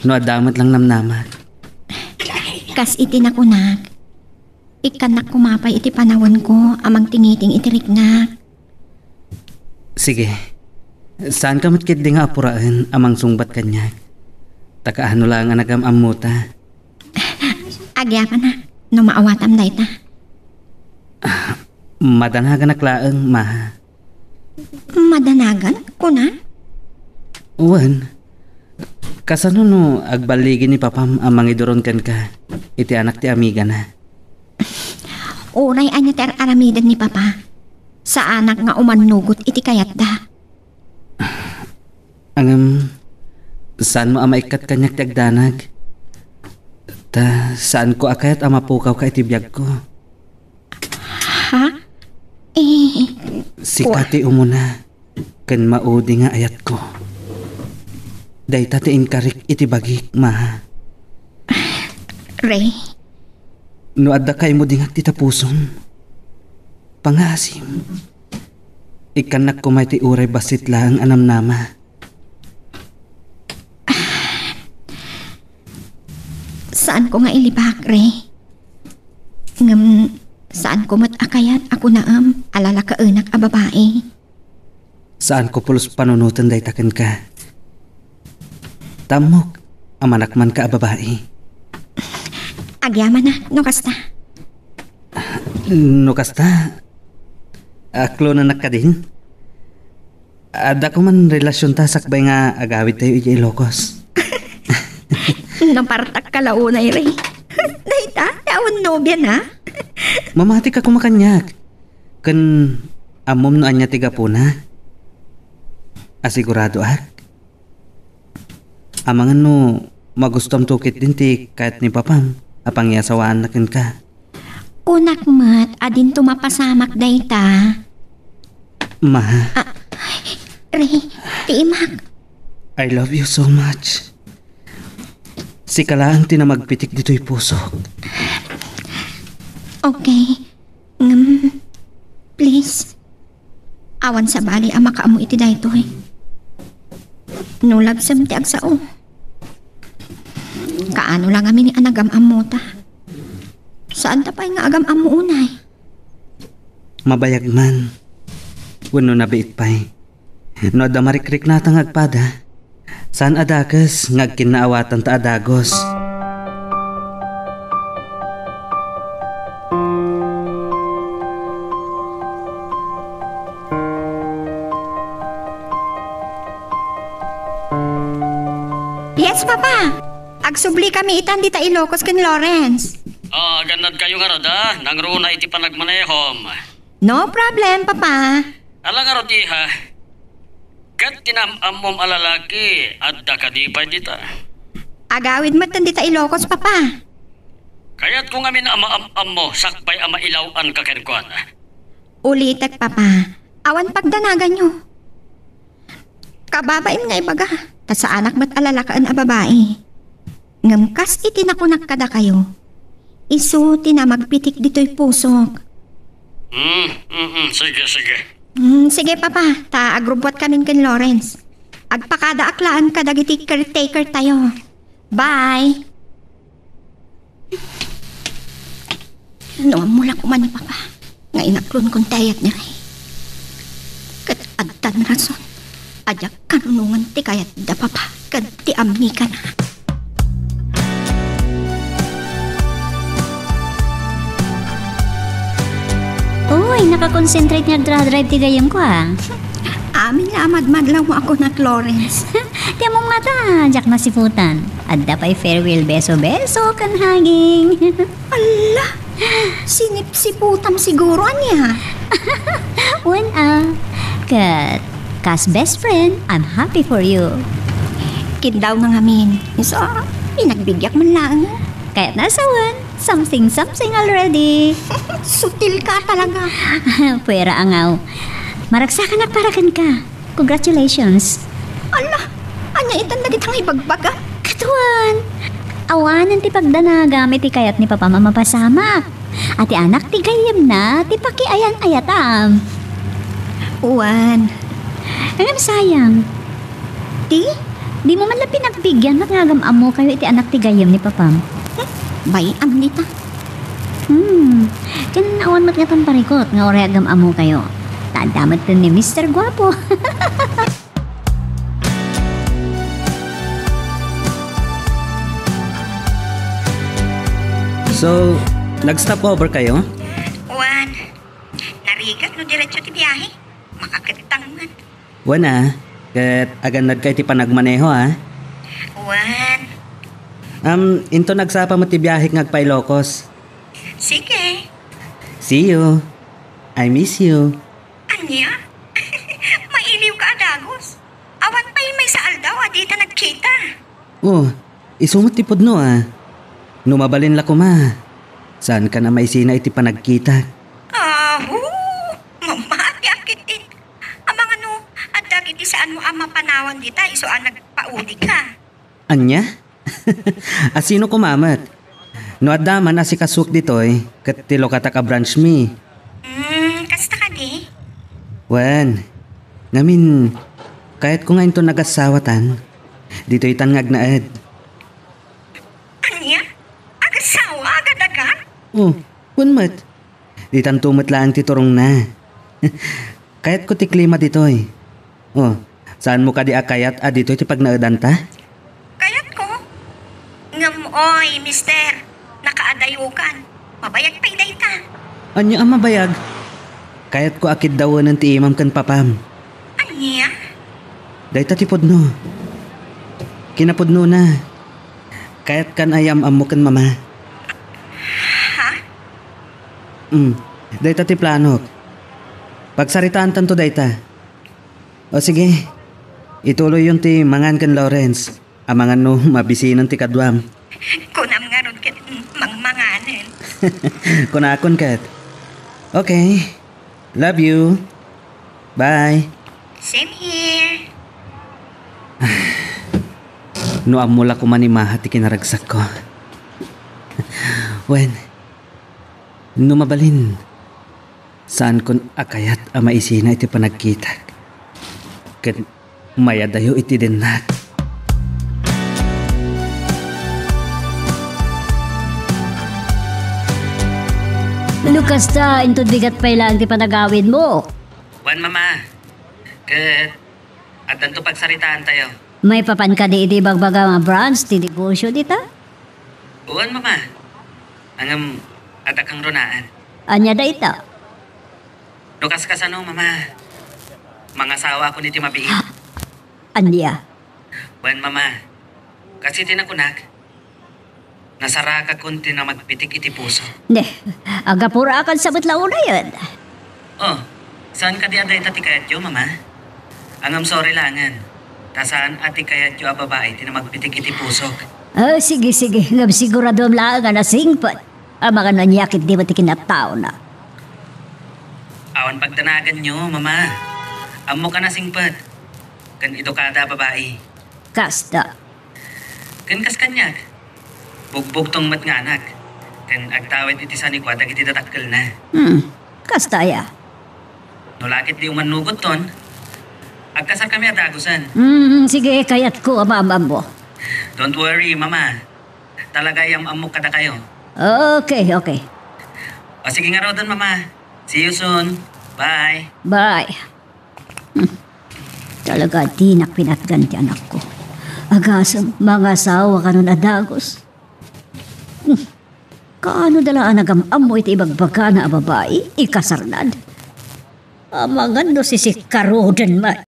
no adda met lang namnamak. Kas iti nakunak, ikkannak koma pay iti panawenko a mangtingiting iti riknak. Sige. Saanka met ketdi nga apuraen a mangsungbat kaniak. Ta kaano laeng a nagam-ammota. Agyamanak no maawatam dayta. Madanaganak laeng, Maha. Madanagan, kuna? Wen, kasano no agballigi ni Papam a mangiduron kenka iti anak ti amigana? Uray ania ti ar-aramiden ni Papa, saanak nga umannugot iti kayatda. Ngem, saanmo a maikkat kaniak ti agdanag? Ta saanko a kayat a mapukawka iti biagko. Ha? Eh, Sika ti umuna ken maudi nga ayatko. Dayta ti inkarik iti bagik, Maha. Ray. No adda kaymo dingag ti tapusom, pangaasim. Ikkannak koma iti uray bassit laeng a namnama. Saanko nga ilibak, Ray. Ngem saanko met a kayat a kunaem a lalakaenak a babai. Saanko pulos panunoten dayta kenka. Ta ammok a manakmanka a babai. Agyamanak no kasta. No kasta, aklonanak kadin? Adda koman relasionta sakbay nga agawidtayo idiay Ilocos. Napartakka la unay, Ray. Dayta, ti awan nobiana? Mamatika koma kaniak. Ken ammom no ania ti gapuna? Asiguradoak. Amangan no magustuamto ketdin ti kayat ni Papam a pangiasawaanna kenka. Kunak met a dinto mapasamak dayta. Ma. Ah, Ray, tiimak. I love you so much. Sika laeng ti namagpitik ditoy pusok. Okay. Ngem, please, awan sabali a makaammo iti daytoy. No labsem ti agsao, kaano la ngamin a nagam-ammota? Saanta pay nga agam-ammo unay. Mabayag man wenno nabiit pay. No adda marikriknata nga agpada, saan a dakes nga agkinnaawatanta a dagus. Yes, Papa. Agsubli kami itan dita Ilocos ken Lawrence. Ah, agannadkayo ngarud, a? Nangruna iti panagmanehom. No problem, Papa. Ala ngarud, iha. Ket ti naam-ammom a lalaki, adda kadi pay dita? Agawid metten dita Ilocos, Papa. Kayatko ngamin a maam-ammo sakbay a mailaw-anka kenkuana. Ulitek, Papa. Awan pagdanaganyo. Kababain nga ibaga, ta saanak met a lalakaen a babai. Ngem kas iti nakunak kadakayo, isu ti namagpitik ditoy pusok. Mm, mm, mm. Sige, sige. Mm, sige, Papa, ta agrubbuatkamin ken Lawrence. Agpakadaak laeng kadagiti caretaker tayo. Bye! No ammo la koma ni Papa nga inaklonkon ti ayat ni Ray. Ket addan rason a diak kanunongan ti kayat da Papa ken ti amigana. Uy, Ka-concentrate nga agdra-drive ti gayyemko, a. Amin la a madmadlaw mo a kunak, Lawrence. Ti ammom ngata, diak nasiputan. Adda pay farewell beso-beso ken hugging. Alla! Sinipsiputam siguro, ania? Wen, a. Ket, kas best friend, I'm happy for you. Kindaw na ngamin. Isu, pinagbibiag man laeng. Kayatna a sawen, something-something already. Sutil ka talaga. Puera a ngaw. Maragsakanak para kenka. Congratulations. Ala, ania itan dagita nga ibagbaga? Kaduan, awanen ti pagdanagam iti kayat ni Papam a mapasamak. A ti anak ti gayyemna ti pakiayan-ayatam. Wen. Ngem sayang. Ti? Dimo man la pinagbiigan met nga agam-ammokayo iti anak ti gayyem ni Papam. Hmm, bay-am dita. Hmm. Ken awan met ngatan parikot nga uray agam-ammokayo. Ta adda metten ni Mister Guapo. So, nag-stop over kayo? Wen, narigat no diretso ti biahe. Makaketang man. Wen a, ket agannadka iti panagmaneho, a. Wen. Am, inton agsapa met ti biahek nga agpa-Ilocos. Sige. See you. I miss you. Ania? Mailiwka a dagus. Awan pay maysa aldaw a dita nagkita. Oh, isu met ti pudno, a. No mabalin la koma, saankan a maisina iti panagkita. Aho! Mamati a kitit. Amangan no, adda iti saanmo a mapanawan dita, isu a nagpaudigka. Ania? A sino koma met? No adda man a sikasuak ditoy, ket ti lukatak a branch mi. Hmm, kasta kadi? Wen, ngamin, kayatko nga inton agassawatan, ditoytan nga agnaed. Ania? Agassawa? Agad-agad? Oh, wen met. Ditanto met laeng ti turongna. Kayatko ti klima ditoy. Oh, saanmo kadi a kayat a ditoy ti pagnaedanta? Kayatko. Ngem, oy, mister, nakaadayokan. Mabayag pay dayta. Ania a mabayag? Kayatko a kiddawenen ti imam ken papam. Ania? Dayta ti pudno. Kinapudnona, kayatkan a yam-ammo ken mama. Ha? Hmm, dayta ti planok. Pagsaritaantanto dayta. O sige, ituloyyon ti mangan ken Lawrence. Amangan no mabisinan ti kaduam. Kunam ngarud ket mangmanganen. Kunakon ket. Okay. Love you. Bye. Same here. No ammo la koma ni Maha ti kinaragsakko. Wen, no mabalin, saankon a kayat a maisina iti panagkitak. Ket mayadayo iti dennak. No kasta, inton bigat pay laeng ti panagawidmo. Wen, Mama. Ket, addanto pagsaritaantayo. Maipapan kadi iti ibagbaga nga branch ti negosio dita? Wen, Mama. Ngem, adda kangrunaen. Ania dayta? No kaskasano, Mama, mangasawakon iti mabiit. Ania? Wen, Mama, kas iti nakunak, nasarakakon ti namagpitik iti puso. Ne, agapura a kansa met la unayen. Oh, saan kadi a dayta ti kayatyo, Mama? Ngem sorry laengen, ta saan a ti kayatyo a babai ti namagpitik iti pusok. Ah, sige, sige. Ngem siguradoem laeng a nasingpet. Amangan no ania ketdi met ti kinataona. Awan pagdanaganyo, Mama. Ammok a nasingpet ken edukada a babai. Kasta. Ken kas kaniak, bugbugtong met nga anak, ken agtawid iti sanikua dagiti dadakkelna. Hmm, kasta aya? No la ketdi umannugotton, agkasarkami a dagusen. Hmm, sige, kayatko a maam-ammo. Don't worry, Mama. Talaga yam-ammok kadakayo. Okay, okay. O, sige ngaruden, Mama. See you soon. Bye. Bye. Hmm. Talaga, dinak pinatgan ti anakko. Agasem, mangasawa kanon a dagus. Hmm. Kaano da la a nagam-ammo iti ibagbagana a babai, ikasarnad? Amangan no sisikkaruden met.